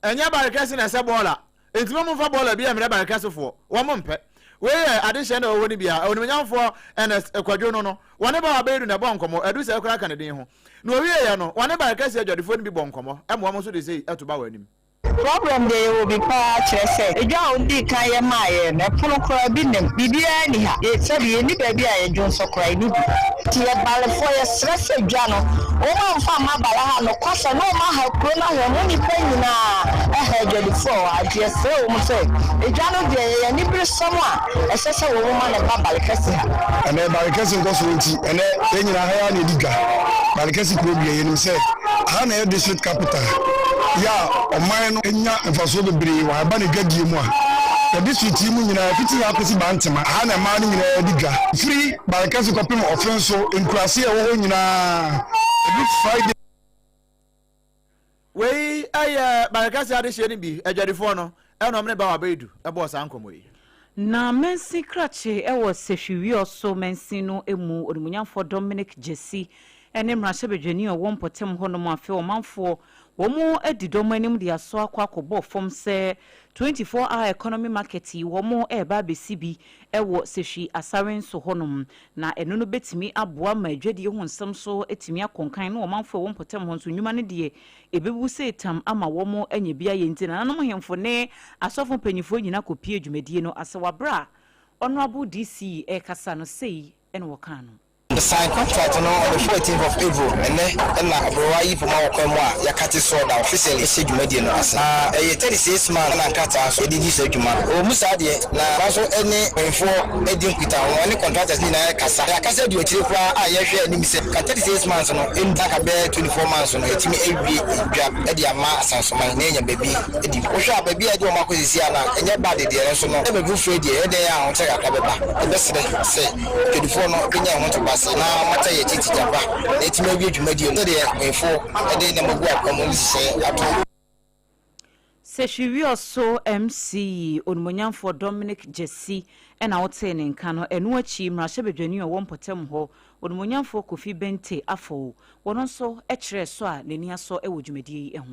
Ɛnyɛ bare kɛse na ɛsɛ bɔɔla. Enti mo momfa bɔɔla biara mmrɛ bare kɛsefoɔ. Wɔn mpɛ. Wei yɛ adehyeɛ na ɛwɔ hɔ no bi a Onimuonyamfoɔ Ernest Kwadwo no no, wɔne Bawa Beidu na ɛbɔɔ nkɔmmɔ, Adu sɛɛ koraa ka ne din ho. Na ɔwieeɛ no, wɔne bare kɛseɛ adwadifoɔ no bi bɔɔ nkɔmmɔ, ɛma wɔn nso de sei to Bawa anim. Problem deɛ yɛwɔ bi paa kyerɛ sɛ edwa a wodii kan yɛ maa yɛn no ɛpono koraa bi nnim biribiara nni ha yɛ sɛbi yɛnni baabi a yɛdwonsɔ koraa yɛnni bi nti yɛ balefoɔ yɛsrɛ sɛ dwa no wɔn amfa amma bala ha nokwasɛm na wɔn aha kuro no ahwɛ ho nnipa nyinaa ɛha adwadifoɔ wɔ ha nti yɛsrɛ wɔn sɛ edwa no deɛ yɛyɛ aniberesɛm a ɛsɛ sɛ wɔn ma no ba Barekɛse ha. Ɛnɛ Barekɛse nkɔsoɔ nti ɛnɛ yɛn nyinaa ha yi ara na yɛdi dwa. Barekɛse kuro deɛ yɛnim sɛ ha na ɛyɛ district capital yɛ a ɔman no nya mfasoɔ bebree wɔ ha. Ɛba no dwadie mu a, yɛ district yi mu nyinaa fiti ha kɔsi Bantama ha na mmaa no nyinaa di dwa. Firi Barekɛse kɔpem Ɔfenso nkuraase a ɛwɔ hɔ nyinaa ɛdu Friday. Wei yɛ Barekɛse adehyeɛ no bi, adwadifoɔ no ɛna wɔn ne Bawa Baidu bɔɔ saa nkɔmmɔ yi. Na mansin krakye wɔ Sehwi-Wiawso mansin no mu, Onimuonyamfoɔ Dominic Gyasi ne mmarahyɛbadwani a ɔwɔ mpɔtam hɔnom afe ɔmanfoɔ wɔn adi dɔm anim de asɔ akɔ akɔbɔ fam sɛ 24 hour economy market yi wɔn reba abɛsi bi wɔ Sehwi Asarenso hɔnom Na ɛno no bɛtumi aboa ma adwadie ho nsɛm so atumi akɔ nkan ne ɔmanfoɔ a ɛwɔ mpɔtam hɔ nso nnwuma no deɛ ɛbɛbu sɛ tam ama wɔn anya bi ayɛ nti nananom hemfo ne asɔfo mpanimfoɔ nyinaa kɔpue dwumadie no ase wɔ aberɛ a Honourable DC rekasa no sei na wɔkaa no. Sign contract no on the 14th of April, ɛnnɛ na aberewa yi poma wɔ kwan mu a yɛakate soɔ da officially hyɛ dwumadie no ase. Na ɛyɛ 36 months na nkrataa so yɛde di saa dwuma no. Ɛwɔ mu saa deɛ, na nanso ɛne mpanyinfoɔ adi nkutaho, ɛne contractors no nyinaa rekasa. Yɛakasa adu akyire koraa a yɛhwɛ anim sɛ ka 36 months no ndu na ka bɛyɛ 24 months no yɛatumi awie dwa de ama Asansoman na yɛanya baabi adi. Wohwɛ a baabi a yɛde wɔn akɔ seesei a na ɛnyɛ bad deɛ nanso no sɛ baabi foforɔ yi deɛ ɛyɛ dɛn a ahokyerɛ kakra bɛba. Yɛbɛsrɛ sɛ dwadifoɔ no bɛnya ɛho ntoboaseɛ na wɔata yɛn akyi tikya pa na yɛatumi awie dwumadie no sɛdeɛ mpanyinfoɔ de nneɛma gu akwan mu ne nhyehyɛeɛ ato. Sehwi-Wiawso MC Onimuonyamfoɔ Dominic Gyasi na wotee ne nka no. Ɛno akyi, mmarahyɛbadwani a ɔwɔ mpɔtam hɔ, Onimuonyamfoɔ Kofi Bente Afow, wɔno nso kyerɛɛ sɔ a n'ani asɔ wɔ dwumadie yi ho.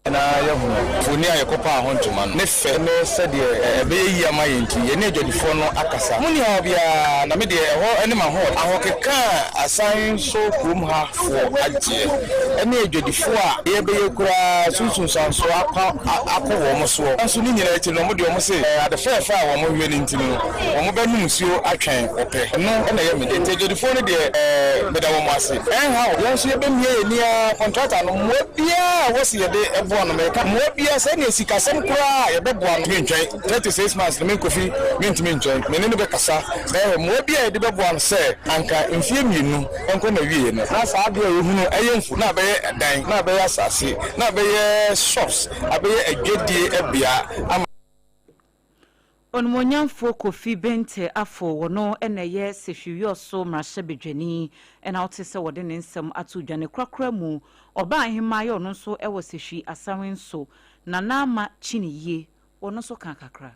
Na yɛahunu mfoni a yɛkɔpaa ho ntoma no ne fɛ ne sɛdeɛ ɛbɛyɛ yie ama yɛn nti, yɛne adwadifoɔ no akasa. Monni haw biara, na me deɛ, ɛhɔ ne m'ahoɔden. Ahokeka a asan so kurom ha foɔ agyeɛ ne adwadifoɔ a yɛbɛyɛ koraa so nsunsuansoɔ akɔ akɔ wɔn soɔ. Nanso ne nyinaa akyi no, wɔn deɛ wɔn se ade fɛɛfɛ a wɔn hwɛ no nti no, wɔn bɛnom nsuo atwɛn ɔpɛ. Ɛno na ɛyɛ me dɛ. Nti adwadifoɔ no deɛ, meda wɔn ase. Ɛnha o, yɛn nso yɛbɛmia yɛn ani ara, kɔntrata no, mmoa biara a ɛwɔ sɛ yɛde boa no, meka mmoa biara, sɛ ɛneɛ sikasɛm koraa a yɛbɛboa no, mentwɛn 36 months no, me Kofi, mentumi ntwɛn, me ne no bɛkasa na yɛahwɛ mmoa biara a yɛde bɛboa no sɛ anka mfeɛ mmienu nkɔ n'awieɛ no, na saa adeɛ a yɛhunu ɛyɛ mfu, na abɛyɛ ɛdan, na abɛyɛ asase, na abɛyɛ shops, abɛyɛ adwadie bea ama. Onimuonyamfoɔ Kofi Bente Afo, wɔno na ɛyɛ Sehwi-Wiawso mmarahyɛbadwani na wote sɛ wɔde ne nsɛm ato dwa. Ne korakora mu, ɔbaa ahemaa yɛ ɔno nso wɔ Sehwi Asawenso, Nana Ama Kyiniyie, wɔno nso kaa kakra.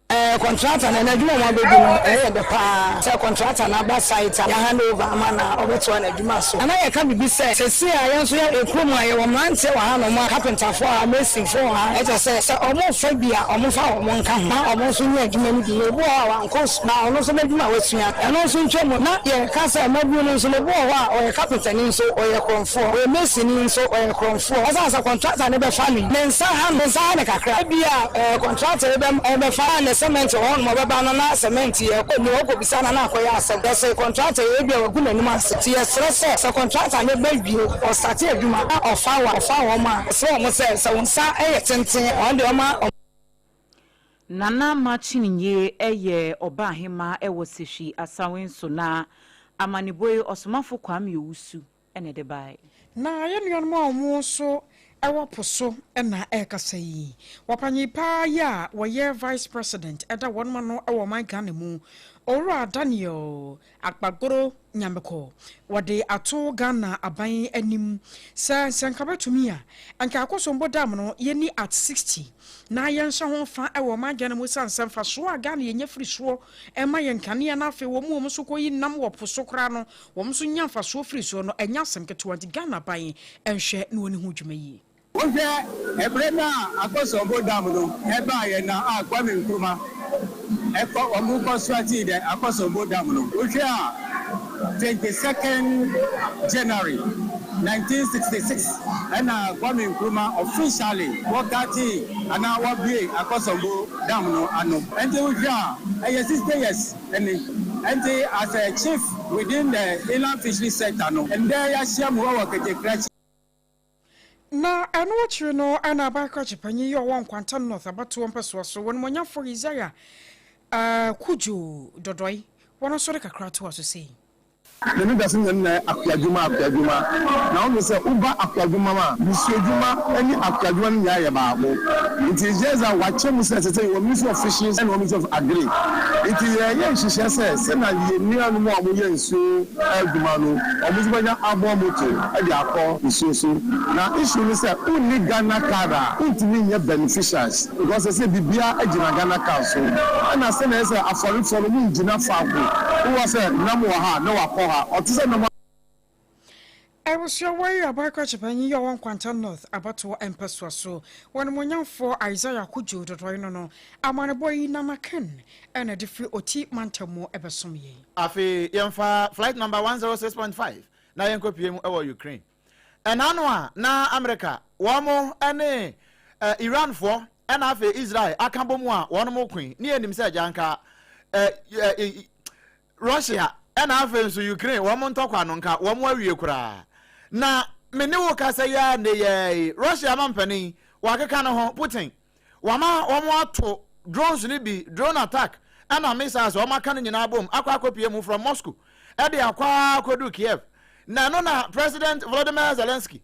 Ɛɛ kɔntrata no n'adwuma a wɔabɛdi no ɛyɛ dɛ paa sɛ kɔntrata no aba site a yɛ hand over ama no a ɔbɛtoa n'adwuma so. Na na yɛka biribi sɛ seesei a yɛn nso yɛ kurom a yɛwɔ mmeranteɛ wɔ hanom a kapentafoɔ wɔ ha, masonfoɔ wɔ ha, ɛkyɛ sɛ sɛ wɔrefa bi a wɔmfa wɔn nka ho na wɔn nso nyɛ adwuma no bi. Na obi wɔ hɔ a wankɔ sukuu na ɔno nso n'adwuma a wasua ɛno nso ntwa mu. Na yɛka sɛ mmabunu no nso no obi wɔ hɔ a ɔyɛ kapentani nso ɔyɛ korɔmfoɔ, ɔyɛ masonni nso ɔyɛ korɔmfoɔ. Ɛsiane sɛ kɔntrata no bɛfa no yi, ne nsa ha no, ne nsa ha no kakra. Ebia ɛɛ kɔntrata yi bɛ bɛfa ne cement wɔ hɔnom ɔbɛba no na cement yɛ kɔ ni ɔkɔ bisa no na akɔyɛ asɛm. Yɛse kɔntrata yi ebia wagu n'anim ase nti yɛsrɛ sɛ sɛ kɔntrata no ba wie ɔstate adwuma na ɔfa wa ɔfa wɔn a yɛsrɛ wɔn sɛ sɛ wo nsa yɛ tenten a wɔn deɛ ɔma wɔn. Nana Makyininye yɛ ɔbaahemaa wɔ Sehwi Asawenso na amanebɔ yi Ɔsomafo Kwame Owusu na ɛde bae. Na yɛn nuanom a wɔn nso wɔ po so na ɛrekasa yi. Wɔpanyin paa yi a wɔyɛ Vice President da wɔn ano wɔ ɔman Ghana mu, Owura Daniel Akpagoro Nyamekɔ, wɔde ato Ghana aban anim sɛ sɛ nka bɛtumi a, nka Akosombo Dam no yɛnni at 60 na yɛnhyɛ ho fa wɔ ɔman Ghana mu esiane sɛ mfasoɔ a Ghana yɛnya firi soɔ ma yɛn nkanea na afei wɔn a wɔn nso kɔyi nam wɔ po so koraa no Wɔn nso nya mfasoɔ firi soɔ no, ɛnyɛ asɛm ketewa nti Ghana aban nhwɛ na wɔnni ho dwuma yie. Wohwɛ ɛberɛ no a Akosombo Dam no baeɛ no a Kwame Nkrumah kɔ wɔn constructing the Akosombo Dam no, wohwɛ a 22nd January 1966 ɛna Kwame Nkrumah officially wɔ cutting anaa wɔbue Akosombo Dam no ano. Ɛnti wohwɛ a ɛyɛ 60 years. Ɛne. Ɛnti as a chief within the inland fisheries sector no, ndɛ yɛahyia mu wɔ Ketekrakyi. Na ɛno akyiri no na Abakrakye panyin yi a ɔwɔ Nkwanta North abatoɔ mpɛsoa so, Onimuonyamfoɔ Isaiah Kudjo Dɔdɔe, wɔn nso de kakra toa so sei. Na ne dase nyɛ nnɛ akuadwuma akuadwuma. Na wohu sɛ woba akuadwuma mu a, nsuodwuma ne akuadwuma no nyinaa yɛ baako. Nti ɛgyina dza wɔakyɛ mu sɛ ɛsɛ sɛ yɛwɔ Ministry of Fisheries ɛna wɔ Ministry of Agric. Nti yɛreyɛ nhyehyɛɛ sɛ sɛnea yɛn nuanom a wɔyɛ nsuo adwuma no wɔn nso bɛnya aboa moto de akɔ nsuo so. Na issue ne sɛ wonni Ghana card a wontumi nyɛ beneficiaries. Because sɛsɛ biribiara gyina Ghana card so ɛna sɛnea ɛyɛ sɛ afɔrefoɔ no ɔmo ngyina faako wowɔ sɛ nam wɔ ha na wakɔ ha ɔte sɛ nam. Abusua wei aban krakye panyin yi a ɔwɔ Nkwanta North abatoɔ mpɛsoa so wɔ animuonyamfoɔ Isaiah Kojo Dodoe no no amanebɔ yi Nana Ken na ɛde firi Oti mantam mu bɛsom yɛn. Afei yɛmfa flight number 106.5 na yɛnkɔpue mu wɔ Ukraine. Ɛna ano a na Amerika wɔn ne Iranfoɔ ɛna afei Israel aka bɔ mu a wɔn mo koe ne yɛnim sɛ agya nka Russia ɛna afei nso Ukraine wɔn ntɔkwa no nka wɔn awie koraa. Na me ne wo kasa yi ara nnɛ yi ara yi Russia mampanin wakeka ne ho Putin Wɔama wɔato drones no bi, drone attack ɛna missiles a wɔaka no nyinaa abom akɔ akɔpue mu from Moscow ɛde akɔ ara akɔduru Kiev. Na ɛno na President Volodymyr Zelensky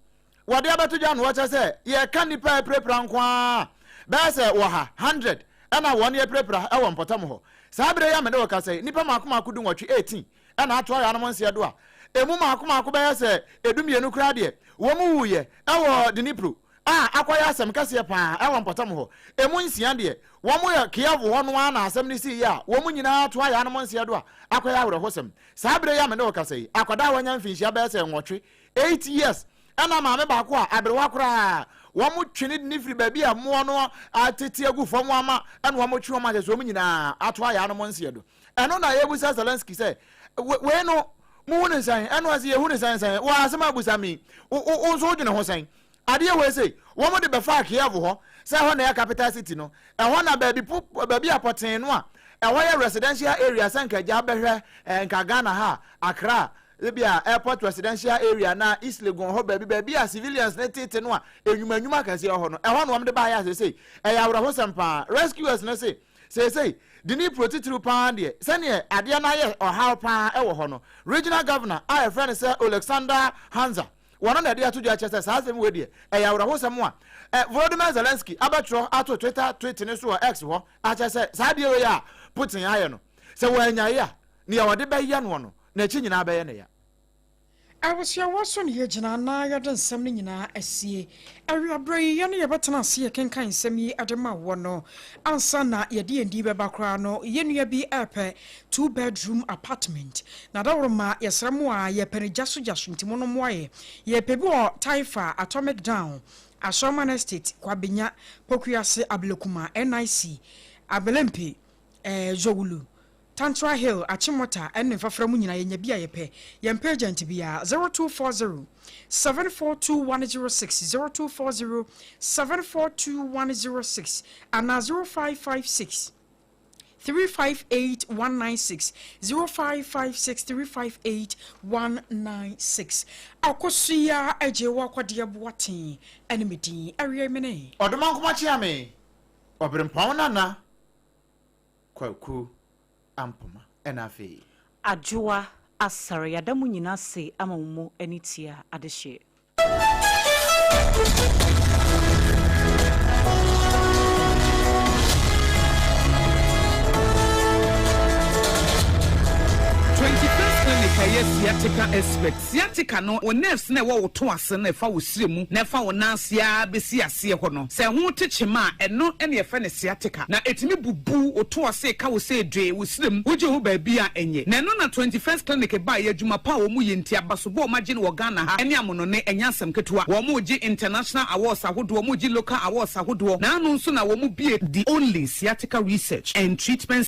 wɔde abɛto dwa no wɔkyerɛ sɛ yɛka nnipa a apirapira nko ara bɛyɛ sɛ wɔha, 100, ɛna wɔn apirapira ɛwɔ mpɔtam hɔ. Saa berɛ yi a mene wo kasa yi, nnipa mmaako mmaako dunwɔtwe, 18, ɛna ato ayanom nseɛ do a ɛmu mmaako mmaako bɛyɛ sɛ edumienu koraa deɛ wɔn wuiɛ ɛwɔ Dnipro. a akɔyɛ asɛm kɛseɛ paa ɛwɔ mpɔtam hɔ. Emu nsia deɛ, wɔn yɛ Kiev hɔ no ara na asɛm no siiɛ a wɔn nyinaa toa yɛn anom nseɛ do a akɔyɛ awerɛhosɛm. Saa berɛ yi a me ne wo kasa yi, akwadaa a wanya mfinhyia bɛyɛ sɛ nwɔtwe, 8 years, ɛna maame baako a aberewa koraa wɔn twe ne de ne firi baabi a mmoa no atete agu fam ama ɛna wɔn twe wɔn ahyɛ so, wɔn nyinaa atoa yɛn anom nseɛ do. Ɛno na yɛbusa Zelensky sɛ, wei no muhu ne sɛn? Ɛno ase yɛhu ne sɛn sɛn wɔ asɛm a abusa mi, wo nso wodwene ho sɛn? Adeɛ wei sɛ wɔn de bɛfa Kiev hɔ sɛ ɛhɔ na ɛyɛ capital city no, ɛhɔ na baabi po baabi a pɔtee no a ɛhɔ yɛ residential area sɛ nka gya bɛhwɛ nka Ghana ha, Accra ebi a airport residential area na East Legon hɔ baabi, baabi a civilians ne tete no a enyuma enyuma kɛseɛ hɔ no, ɛhɔ na wɔn de baayɛ asese. Ɛyɛ awerɛhosɛm paa. Rescuers no se seesei Dnipro titiriw paa deɛ, sɛneɛ adeɛ no ayɛ ɔhaw paa ɛwɔ hɔ no, regional governor a yɛfrɛ no sɛ Oleksandr Hanza, wɔn na ɛde ato dwa kyerɛ sɛ saa asɛm wei deɛ ɛyɛ awerɛhosɛm a Volodymyr Zelensky abɛtwerɛ ato Twitter tweet ne so wɔ X hɔ akyerɛ sɛ saa adeɛ wei a Putin ayɛ no, sɛ wɔanyae a, nea wɔde bɛyɛ noɔ no, n'akyi nyinaa bɛyɛ ne ya. Abusuawa so ne yɛgyina na yɛde nsɛm no nyinaa asie. Awiaberɛ yi, yɛne yɛbɛtena ase yɛkenkan nsɛm yi de ma wɔ no. Ansa na yɛde yɛn din bɛba koraa no, yɛnnua bi ɛrepɛ two bedroom apartment. Na daworo ma yɛsrɛ mo a yɛpɛ no gya so gya so, nti mo no mmoa yɛ. Yɛpɛ bi wɔ Taifa, Atomic Down, Asɔrman Estate, Kwabenya, Pokuase, Ablekuma, NIC, Abelempi, Zowulu, Tantra Hill, Achimota, ɛne mfafra mu nyinaa yɛnya bi a yɛpɛ. Yɛmpɛ agent biara. 0240 742106, 0240 742106 anaa 0556 358196, 0556 358196. Akosua agye wɔ akɔdeɛ boaten ɛne me din awie mene. Ɔdoma nkoma kyea me ɔberempɔn Nana Kwaku Ampoma ɛna afei. Adwoa Asare, yɛada mu nyinaa se ama wo mu ani tia adehyeɛ. 21st Clinic ɛyɛ sciatica expert. Sciatica no, wo nerves na ɛwɔ wo to ase no, ɛfa wo srɛ mu na ɛfa wo nan ase ara bɛsi aseɛ hɔ no, sɛ ɛho te kyema a, ɛno na yɛfrɛ no sciatica. Na ɛtumi bubu wo to ase ka wo sɛ dwee wo srɛ mu, wogye ho baabi a ɛnyɛ. Na ɛno na 21st Clinic baeɛ, adwuma pa a wɔn yɛ nti, abasobɔ a wɔagye no wɔ Ghana ha ne amonone, ɛnyɛ asɛm ketewa. Wɔn regye international awards ahodoɔ, wɔn regye local awards ahodoɔ. Na ano nso na wɔn bue the only sciatica research and treatment.